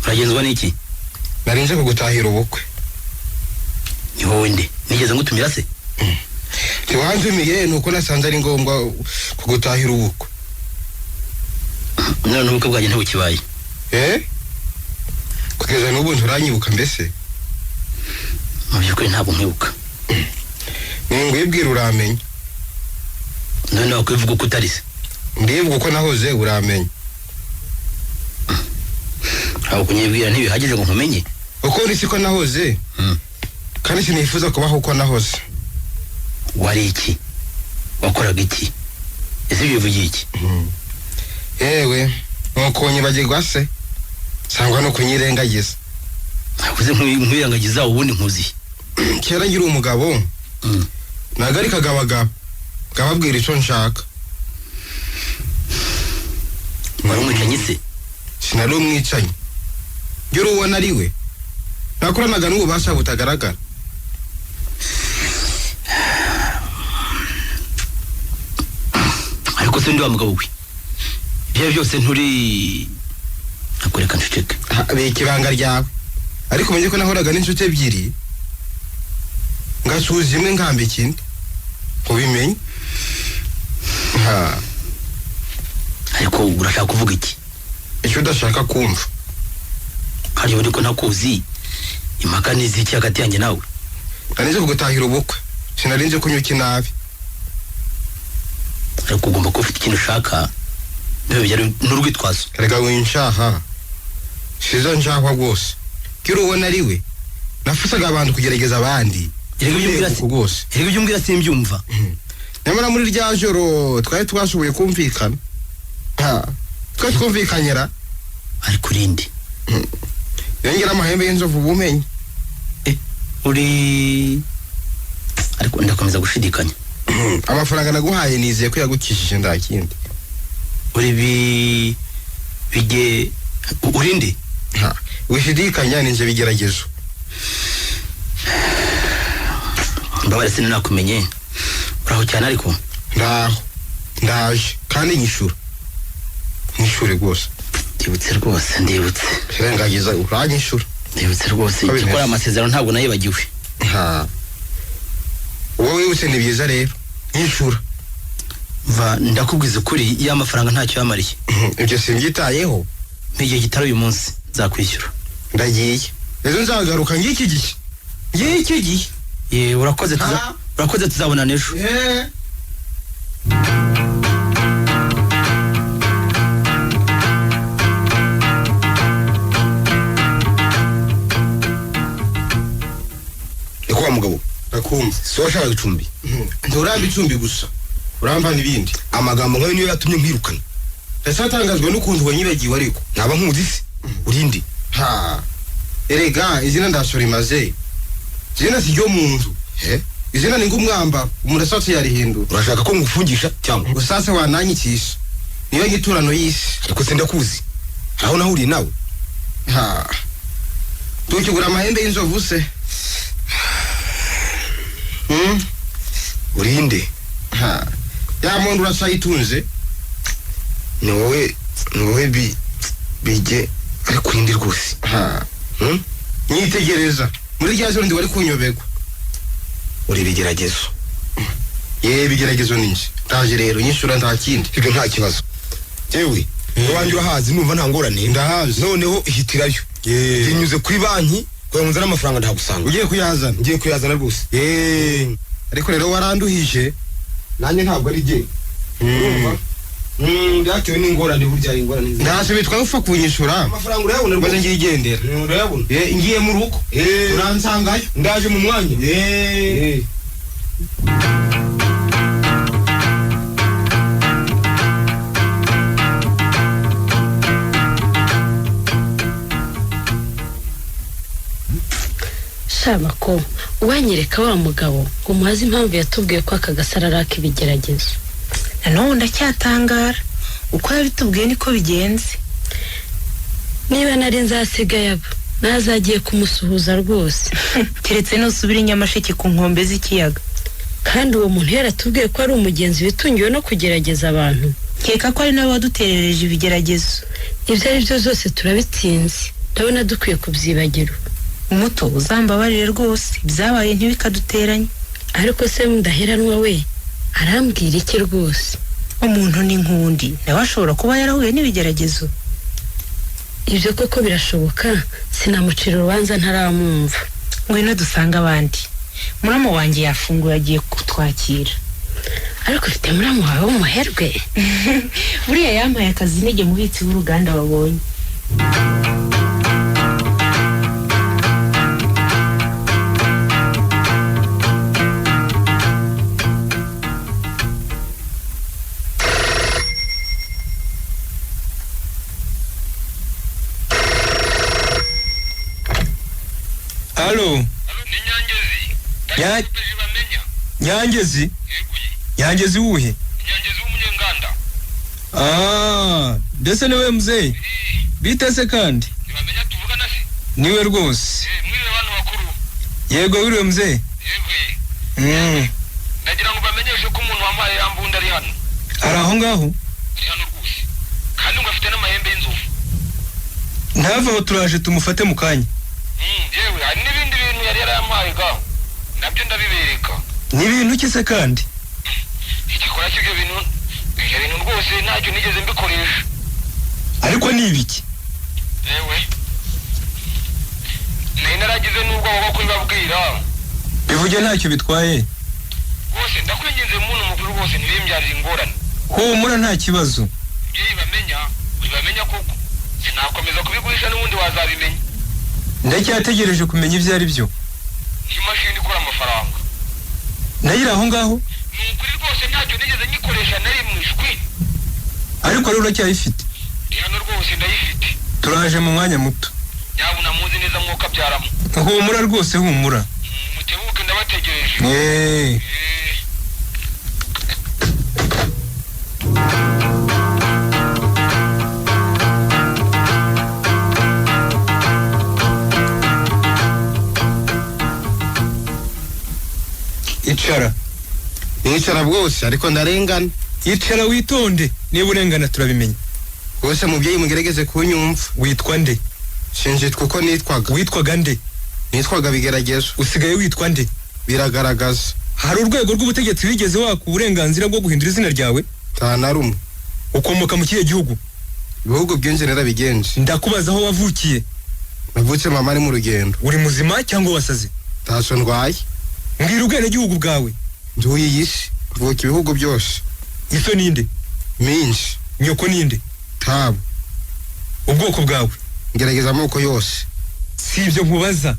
Uragenzwa n'iki? Narinje kugutahira ubukwe. Ni wowe nde? Nigeze ngutumira se? Ntiwantumiye nuko nasanze ari ngombwa kugutahira ubukwe. None ubukwe bwanjye ntibukibaye. Kugeza n'ubu nturanyibuka mbese? Mu by'ukuri ntabwo nkwibuka. Ningwibwira uramenya. None wakwivuga uko utari se? Ndivuga uko nahoze uramenya. Ntabwo kunyibwira ntibihagije ngo nkumenye. Uko ndi siko nahoze. Kandi sinifuza kubaho uko nahoze. Wari iki? Wakoraga iki? Ese bivugiye iki? Yewe, nuko nyibagirwa se sangwa no kunyirengagiza. Nakuze nkwirengagiza ubundi nkuzi. Kera ngira umugabo. Nagari kagabagaba. Gababwira ico nshaka. Wari umwicanyi se? Sinari umwicanyi. Ngira uwo nari we. Nakoranaga n'ububasha butagaragara. Ariko se ndi wa mugabo we. Ibyo byose nturi nakureka nceceke. Bika ibanga ryawe. Ariko umenye ko nahoraga n'inshuti ebyiri. Ngasuhuza imwe nkamba ikindi. Ubimenye. Ariko urashaka kuvuga iki? Icyo udashaka kumva. Hari ubundi ko ntakuzi. Impaka n'iziki hagati yanjye nawe? Narinze kugutahira ubukwe. Sinarinze kunyuka inabi. Ariko ugomba kuba ufite ikintu ushaka. Niba byari n'urwitwazo. Erega winshaha. Sizo nshakwa rwose. Kiri uwo nari we. Nafusaga abantu kugerageza abandi. Erega ibyo umbwira simbyumva. Nyamara muri rya joro twari twashoboye kumvikana. Twari twumvikanyera. Ariko urinde. Yongera amahembe y'inzovu ubumenye. Uri ariko ndakomeza gushidikanya. Amafaranga naguhaye nizeye ko yagukishije ndakindi. Uri bige urinde. Wishidikanya ninje bigeragezo. Mbabare sinakumenye. Uraho cyane ariko? Ndaho. Ndaje kandi nyishura. Nyishure rwose. Ndibutse rwose, ndibutse. Rengagiza uranyishura. Ndibutse rwose. Cyakora amasezerano ntabwo nayibagiwe. Wowe wibutse ni byiza rero. Nyishura. Va ndakubwiza ukuri ya mafaranga ntacyo yamariye. Ibyo simbyitayeho. N'igihe gitari uyu munsi nzakwishyura. Ndagiye. Ejo nzagaruka ngiki gihe. Ngiki gihe. Ye urakoze urakoze tuzabonana ejo. Niko wa mugabo. Ndakumva. So washaka icumbi. Nturamba icumbi gusa. Uramba n'ibindi. Amagambo nkayo niyo yatumye nkwirukana. Ndacatangazwe n'ukuntu wanyibagiwe ariko. Naba nkuzi se? Urinde. Erega izina ndashora imaze. Izina si ryo mu nzu. Izina ni ngumwamba umuntu asatse yarihindura. Urashaka ko ngufungisha cyangwa? Usase wananyikisha. Niyo ngiturano y'isi. Ariko se ndakuzi. Aho nahuriye nawe. Tukigura amahembe y'inzovu se. Urinde. Ya muntu urasayitunze. Ni wowe bige ariko urinde rwose. Nyitegereza. Muri rya joro ndi wari kunyobegwa. Uri bigeragezo. Ye bigeragezo ninje. Ndaje rero nyishura nta kindi. Ibyo nta kibazo. Yewe, wanjye urahazi numva nta ngorane. Ndahazi. Noneho ihitirayo. Yinyuze kuri banki kugira ngo nzane amafaranga ndagusanga. Ugiye kuyazana? Ngiye kuyazana rwose. Ariko rero waranduhije. Nanjye ntabwo ari jye. Urumva? Byatewe n'ingorane burya ingorane. Ntacyo bitwaye upfa kunyishura. Amafaranga urayabona rwose. Maze ngiyigendera. Urayabona. Ngiye mu rugo. Uransangayo. Ndaje mu mwanya. Shabako, uwanyereka wa mugabo ngo muhaze impamvu yatubwiye ko aka gasarara k'ibigeragezo. Nanone ndacyatangara. Uko yabitubwiye niko bigenze. Niba nari nzasigaye aba nazagiye kumusuhuza rwose. Keretse nusubira Nyamasheke ku nkombe z'ikiyaga. Kandi uwo muntu yaratubwiye ko ari umugenzi witungiwe no kugerageza abantu. Nkeka ko ari nawe waduterereje ibigeragezo. Ibyo ari byo zose turabitsinze. Ndabona dukwiye kubyibagirwa. Umuto uzambabarire rwose ibyabaye ntibikaduteranye. Ariko se Mudaheranwa we arambwira iki rwose? Umuntu ni nkundi nawe ashobora kuba yarahuye n'ibigeragezo. Ibyo koko birashoboka, sinamucira urubanza ntaramwumva. Ngwino dusanga abandi. Muramu wanjye yafunguye agiye kutwakira. Ariko ufite muramu wawe w'umuherwe? Buriya yampaye akazi nige mubitsi w'uruganda wabonye. Nyangezi? Nyangezi wuhe? Nyangezi w'umunyenganda. Ah, ndetse niwe mzee. Bite se kandi? Ntibamenya tuvugana se? Niwe rwose. Mwiriwe bantu bakuru. Yego wiriwe mzee. Yego. Ndagira ngo bamenyeshe ko umuntu wampaye ya mbunda ari hano. Ari aho ngaho? Ari hano rwose. Kandi ngo afite n'amahembe y'inzovu. Ntava aho turaje tumufate mu kanya. Yewe hari n'ibindi bintu yari yarampaye ga. Nabyo ndabibereka. Ni ibintu ki se kandi? Igikora cy'ibyo bintu, ibyo bintu rwose ntacyo nigeze mbikoresha. Ariko ni ibiki? Yewe. Nari naragize n'ubwoba bwo kubibabwira. Bivuge ntacyo bitwaye. Rwose ndakwinginze muntu mukuru rwose ntibimbyarire ingorane. Humura nta kibazo. Ibyo bibamenya, ubibamenya koko. Sinakomeza kubiguhisha n'ubundi wazabimenya. Ndacyategereje kumenya ibyo ari byo. Ni imashini ikora amafaranga. Nayo aho ngaho? Ni ukuri rwose ntacyo nigeze nyikoresha nari mu ishwi. Ariko rero uracyayifite? Ndi hano rwose ndayifite. Turaje mu mwanya muto. Nyabuna muzi neza mwuka byaramo. Humura rwose humura. Mutebuke ndabategereje. Icara. Nicara bwose ariko ndarengana. Icara witonde niba urengana turabimenya. Rwose mubyeyi mugerageze kunyumva. Witwa nde? Sinjitwa uko nitwaga. Witwaga nde? Nitwaga Bigeragezo. Usigaye witwa nde? Biragaragaza. Hari urwego rw'ubutegetsi wigeze waka uburenganzira bwo guhindura izina ryawe? Nta na rumwe. Ukomoka mu kihe gihugu? Ibihugu byinshi narabigenje. Ndakubaza aho wavukiye. Navutse mama ari mu rugendo. Uri muzima cyangwa wasaze? Ntacyo ndwaye. Mbwira ubwenegihugu bwawe. Nduye iyi si, mvuka ibihugu byose. Iso ninde? Minshi. Nyoko ninde? Tabo. Ubwoko bwawe? Ngerageza amoko yose. Si ibyo nkubaza.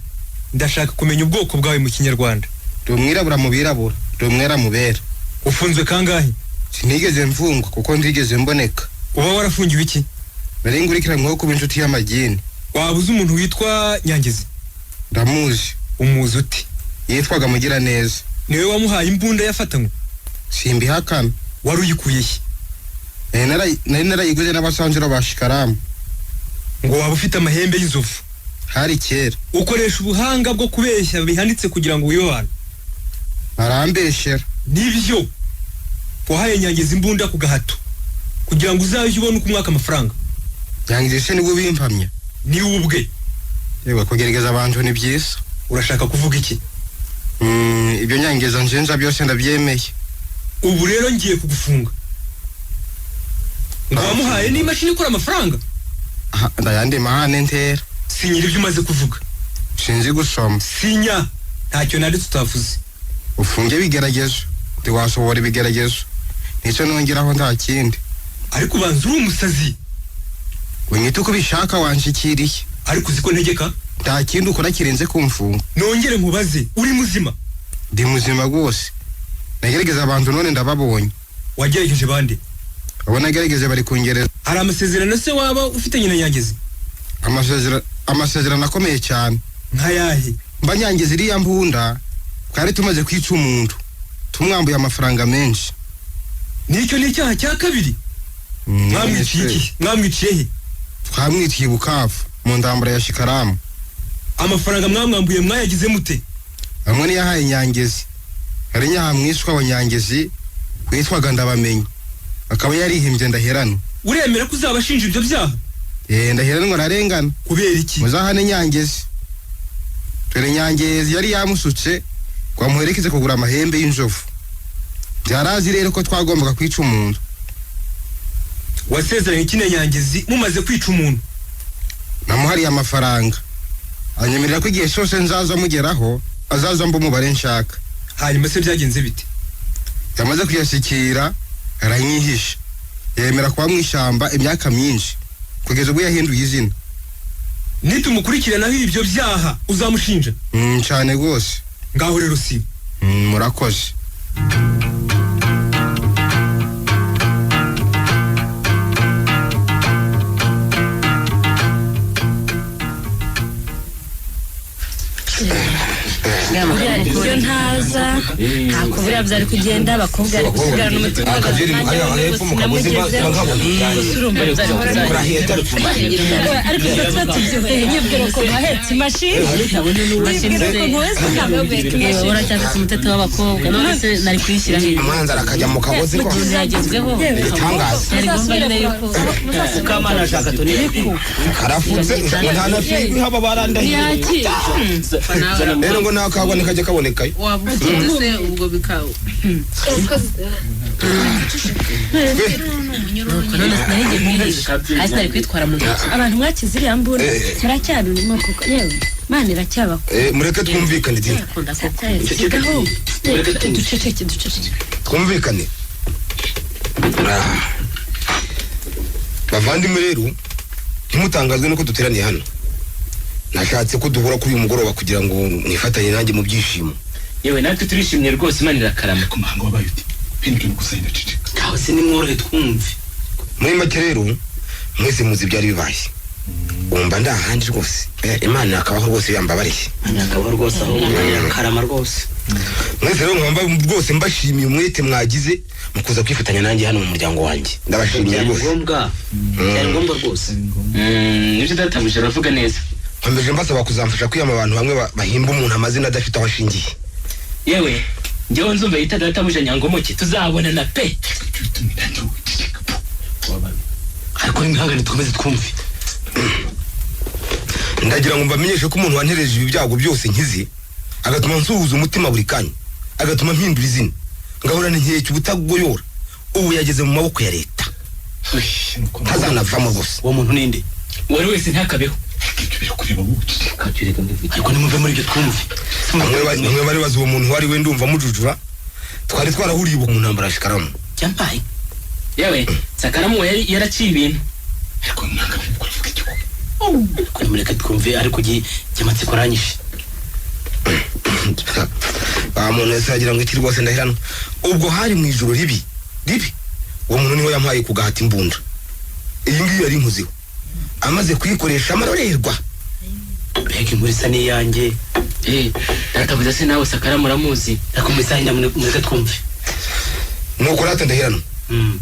Ndashaka kumenya ubwoko bwawe mu Kinyarwanda. Ndi umwirabura mu birabura, ndi umwera mu bera. Ufunzwe kangahe? Sinigeze mfungwa kuko ntigeze mboneka. Uba warafungiwe iki? Nari ngurikiranyweho kuba inshuti y'amagini. Waba uzi umuntu witwa Nyangezi? Ndamuzi. Umuzi uti? Yitwaga Mugiraneza. Niwe wamuhaye imbunda yafatanywe? Simbihakana. Wari uyikuye he? Nari narayiguze n'abasanzura ba Shikaramu. Ngo waba ufite amahembe y'inzovu? Hari kera. Ukoresha ubuhanga bwo kubeshya bihanitse kugira ngo wibe abantu. Barambeshera. Nibyo. Wahaye Nyangezi imbunda ku gahato kugira ngo uzajye ubone uko umwaka amafaranga. Nyangezi se nibwo bimpamya? Ni ubwe. Yewe kugerageza abantu ni byiza. Urashaka kuvuga iki? Ibyo Nyangezi njenza byose ndabyemeye. Ubu rero ngiye kugufunga. Ngo wamuhaye n'imashini ikora amafaranga? Ndayandi mahane ntera. Sinyira ibyo umaze kuvuga. Sinzi gusoma. Sinya. Ntacyo nanditse utavuze. Ufunge ibigeragezo. Ntiwasohora ibigeragezo. Nicyo nongeraho nta kindi. Ariko ubanza uri umusazi. Unyite uko ubishaka wanshikiriye. Ariko uzi ko ntegeka? Nta kindi ukora kirenze kumfunga. Nongere nkubaze, uri muzima? Ndi muzima rwose. Nagerageza abantu none ndababonye. Wagerageje bande? Abo nagerageje bari kungereza. Hari amasezerano se waba ufitanye na Nyangezi? Amasezerano akomeye cyane. Nkayahe? Mba Nyangezi iriya mbunda twari tumaze kwica umuntu. Tumwambuye amafaranga menshi. Nicyo ni icyaha cya kabiri? Mwamwiciye iki? Mwamwiciye he? Twamwiciye Bukavu mu ndambara ya Shikaramu. Amafaranga mwamwambuye mwayagize mute? Amwe niyahaye Nyangezi. Hari nyahamwishwa wa Nyangezi witwaga Ndabamenye. Akaba yarihimbye Ndaheranwa. Uremera ko uzabashinja ibyo byaha? Ndaheranwa ararengana. Kubera iki? Muzahane Nyangezi. Dore Nyangezi yari yamusutse ngo amuherekeze kugura amahembe y'inzovu. Byarazi rero ko twagombaga kwica umuntu. Wasezeranye iki na Nyangezi mumaze kwica umuntu? Namuhariye amafaranga. Anyemerera ko igihe cyose nzaza mugeraho azaza mba umubare nshaka. Hanyuma se byagenze bite? Yamaze kuyashyikira aranyihisha. Yemera kuba mu ishyamba imyaka myinshi kugeza ubwo yahinduye izina. Nitumukurikiranaho ibyo byaha uzamushinja? Cyane rwose. Ngaho rero si. Murakoze. Iyo ntazi. neza ntabwo buriya byari kugenda abakobwa ari gusigarana umutima Akabyeri nanjye hariya wenda hepfo mu kagozi sinamugezeho nkabona. gusa urumva byari Ariko ibyo tuba tubyibuye nyibwira ukuntu wahetse imashini nyibwira ukuntu wese ntabwo guheka imashini uracyafite umuteto w'abakobwa none se nari kuyishyira he Amanzi arakajya mu kagozi mu gihe yagezweho Igitangaza. byari ngombwa nyine yuko Mukamana ashaka toni Karafutse ngo nta na firigo ihaba barandahiye. Rero ngo nta kagwa ntikajya kabonekayo. Waba utinze se ubwo bikaba nuko none sinahigiye kwihisha hasi nari kwitwara mu ntoki. Abantu mwakize iriya mbunda muracyarurimo kuko yewe Imana iracyabakunda. Mureke twumvikane dina. Sigaho duceceke duceceke. Twumvikane. Ah. Bavandimwe rero ntimutangazwe nuko duteraniye hano. Nashatse ko duhura kuri uyu mugoroba kugira ngo mwifatanye nanjye mu byishimo. Yewe natwe turishimye rwose, Imana irakarama. Ku mahanga wabaye uti bene ibyo gusa ndaceceka. Ngaho se nimworohe twumve. Muri make rero mwese muzi ibyari bibaye. Wumva ndahandi rwose. Imana akabaho rwose yambabariye. Imana akabaho rwose aho irakarama rwose. Mwese rero nkaba rwose mbashimiye umwete mwagize mu kuza kwifatanya nanjye hano mu muryango wanjye. Ndabashimiye Byari rwose. ngombwa, byari ngombwa rwose. Nibyo databuja aravuga neza. Nkomeje mbasaba kuzamfasha kwiyama abantu bamwe bahimba umuntu amazina adafite aho ashingiye. Yewe njyewe nzumva yita databuja Nyangomoke tuzabonana pe. Ariko nimwihangane dukomeze twumve. Ndagira ngo mbamenyeshe ko umuntu wantereje ibi byago byose nkize, agatuma nsuhuza umutima buri kanya, agatuma mpindura izina, ngahorana inkeke ubutagoyora, ubu yageze mu maboko ya leta. Ntazanavamo rwose. Uwo muntu ninde? Uwari wese ntakabeho. Ariko nimumve muri ibyo twumve. Bamwe bari bazi uwo muntu wari we, ndumva mujujura. Twari twarahuriye ubu mu ntambara ya Shikaramu. Cyambaye. Yewe Sakaramu yari yaraciye ibintu. Ariko mwanga kuvuga iki? Ariko nimureke twumve, ariko amatsiko aranyishe. Wa muntu wese yagira ngo iki rwose ndahirano. Ubwo hari mu ijoro ribi ribi, uwo muntu niwe yampaye ku gahata imbunda. Iyi ngiyi yari inkuziho. Amaze kuyikoresha amarorerwa. Mbega inkuru isa n'iyanjye. Databuja se nawe Sakaramu uramuzi? Ariko mu isaha mureke twumve. Nuko rata ndahirano.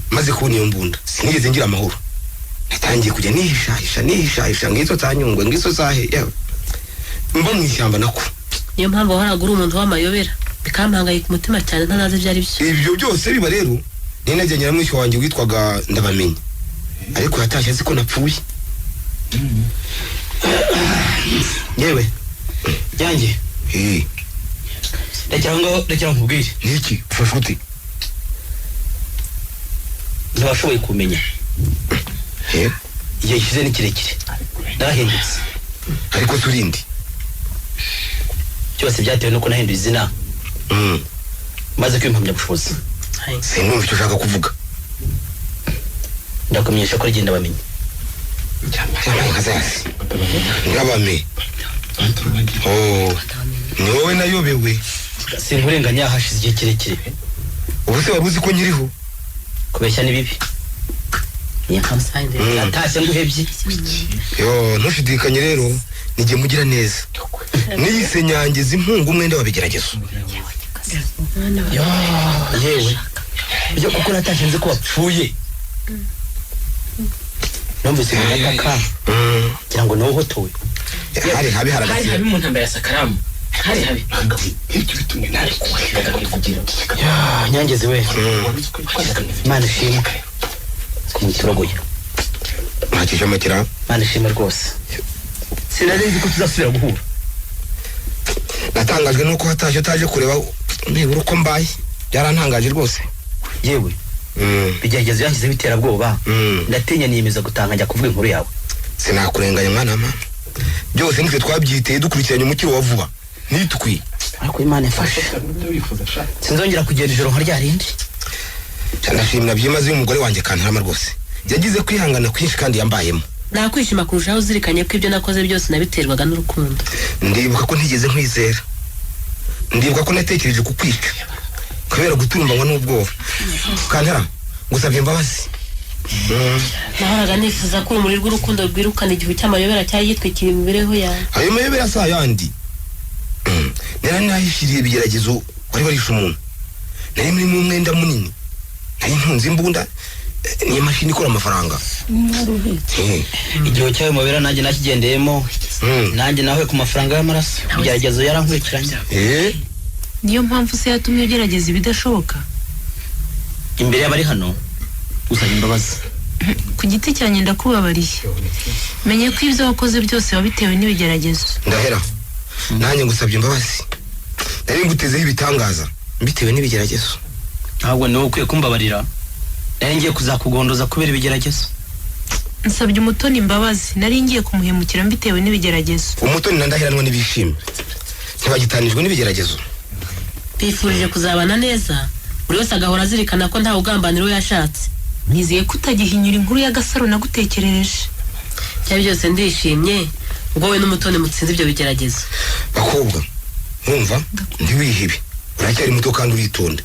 Maze kubona iyo mbunda sinigeze ngira amahoro. Natangiye kujya nihishahisha nihishahisha ngizo za Nyungwe ngizo zahe yewe. Mba mu ishyamba nako. Niyo mpamvu wahoraga uri umuntu w'amayobera bikampangayika umutima cyane ntanazi ibyo ari byo. Ibyo byose biba rero ninajyanye na mwishywa wanjye witwaga Ndabamenye. Ariko yatashye azi ko napfuye. Yewe yanjye. Rekera nkubwire. Niki ufashe ute? Ntibashoboye kumenya. Igihe gishize ni kirekire. Narahindutse. Ariko turindi. Byose byatewe nuko nahinduye izina. Maze kwimpamya bushobozi. Sinumva icyo ushaka kuvuga. Ndakumenyesha ko rigenda bamenye. Ndabame. Oh, ni wowe nayobewe. Sinkurenganya hashize igihe kirekire. Ubu se wari uzi ko nkiriho? Kubeshya ni bibi. Natashye nguhebye. Yo, ntushidikanye rero, nijye mugira neza. Niyise Nyangezi impungu umwenda wabigeragezo. Yo, yewe. Ibyo kuko natashye nzi ko wapfuye. Numvise umuntu ataka. Ngira ngo nawe uhotowe. Hari habi Hari habi mu ntambara ya Sakaramu. Hari habi. Ya, Nyangezi we. Imana ishimwe. Kumuturogoye. Ntakije amakira. Imana ishimwe rwose. Sinari nzi ko tuzasubira guhura. Natangajwe nuko hatashye utaje kureba nibura uko mbaye. Byarantangaje rwose. Yewe. Bigerageza yanshyizeho iterabwoba. Ndatinya niyemeza gutanga njya kuvuga inkuru yawe. Sinakurenganya mwana mama. Byose nitwe twabyiteye dukurikiranye umukiro wa vuba. Nitwe. Ariko Imana ifashe. Sinzongera kugenda ijoro nka rya rindi. Ndashimira byimazeyo umugore wanjye Kantarama rwose. Yagize kwihangana kwinshi kandi yambayemo. Nakwishima kurushaho uzirikanye ko ibyo nakoze byose nabiterwaga n'urukundo. Ndibuka ko ntigeze nkwizera. Ndibuka ko natekereje kukwica. Kubera guturumbanywa n'ubwoba. Kantarama, ngusabye imbabazi. Nahoraga nifuza ko urumuri rw'urukundo rwirukana igihu cy'amayobera cyari gitwikiriye imibereho yawe. Ayo mayobera si ayandi. Nari nahishiriye ibigeragezo Wari warishe umuntu. Nari muri mu mwenda munini. Nari ntunze imbunda niyo mashini ikora amafaranga. Igihe cyawe mubera nanjye nakigendeyemo. Nanjye nawe ku mafaranga y'amaraso. Ibigeragezo yarankurikiranye. Niyo mpamvu se yatumye ugerageza ibidashoboka. Imbere y'abari hano usaba imbabazi. Ku giti cyanjye ndakubabariye. Menye ko ibyo wakoze byose wabitewe n'ibigeragezo. Ndahera. Nanjye ngusabye imbabazi. Nari ngutezeho ibitangaza mbitewe n'ibigeragezo. Ntabwo niwe ukwiye kumbabarira. Nari ngiye kuzakugondoza kubera ibigeragezo. Nsabye Umutoni imbabazi. Nari ngiye kumuhemukira mbitewe n'ibigeragezo. Umutoni na Ndaheranwa n'ibishimye. Ntibagitanijwe n'ibigeragezo. Bifurije kuzabana neza. Buri wese agahora azirikana ko ntawe ugambanira uwo yashatse. Nizeye ko utagihinyura inkuru ya Gasaro nagutekerereje. Cyari byose ndishimye ubwo we n'Umutoni mutsinze ibyo bigeragezo. Bakobwa, mwumva ntiwihibe. Uracyari muto kandi uritonda.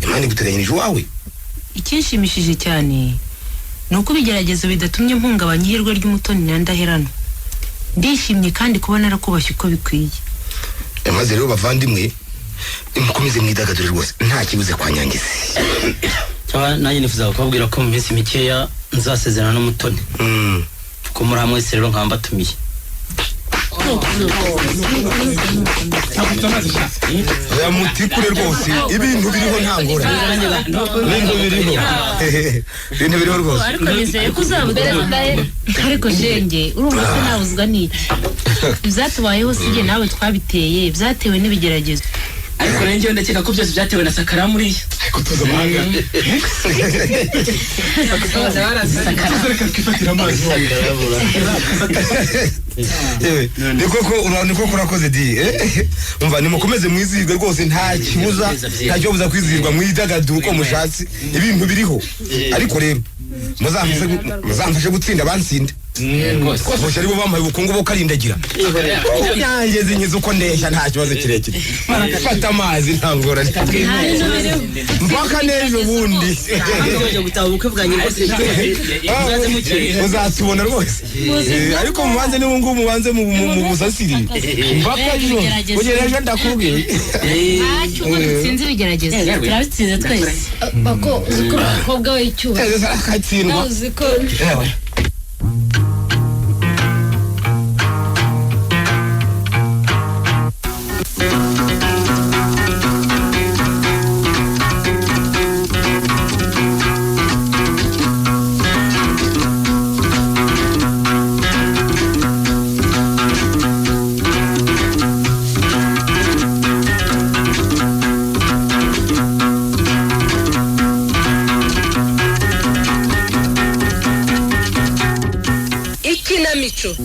Imana iguteganyirije uwawe. Ikinshimishije cyane ni uko ibigeragezo bidatumye mpungabanya ihirwe ry'Umutoni na Ndaheranwa. Ndishimye kandi kuba narakubashye uko bikwiye. Maze rero bavandimwe, mukomeze mwidagadure rwose nta kibuze kwa Nyangezi. Cyangwa nanjye nifuzaga kubabwira ko mu minsi mikeya nzasezerana n'Umutoni. Kuko muri hamwe wese rero nkaba mbatumiye. Oya mutikure rwose ibintu biriho nta ngorane. Ibintu biriho. Ibintu biriho rwose. Ariko nizeye ko uzabudura. Ariko shenge urumva se nabuzwa n'iki? Ibyatubayeho si jye nawe twabiteye, byatewe n'ibigeragezo. Ariko rero njyewe ndakeka ko byose byatewe na Sakara muriya. Ariko tuza amahanga. Reka twifatire amazi. Niko kurakoze di. Umva nimukomeze mwizihirwe rwose nta kibuza, nta kibuza kwizihirwa mwidagadure uko mushatse. Ibintu biriho. Ariko rero muzamfashe gutsinda bansinda. Rwose aribo bampaye ubukungu bo karindagira. Nyangezi nkiza uko ndeshya nta kibazo kirekire. Fata amazi nta ngorane. Mpaka n'ejo bundi. Uzatubona rwose. Ariko mubanze n'ubu ngubu mubanze mu busasiri. Mpaka ejo. Kugera ejo ndakubwiye. Ntacyo ubwo dutsinze ibigeragezo. Turabitsinze twese. Bako uzi ko umukobwa we icyubahiro. Akatsindwa. Uzi ko Ikinamico.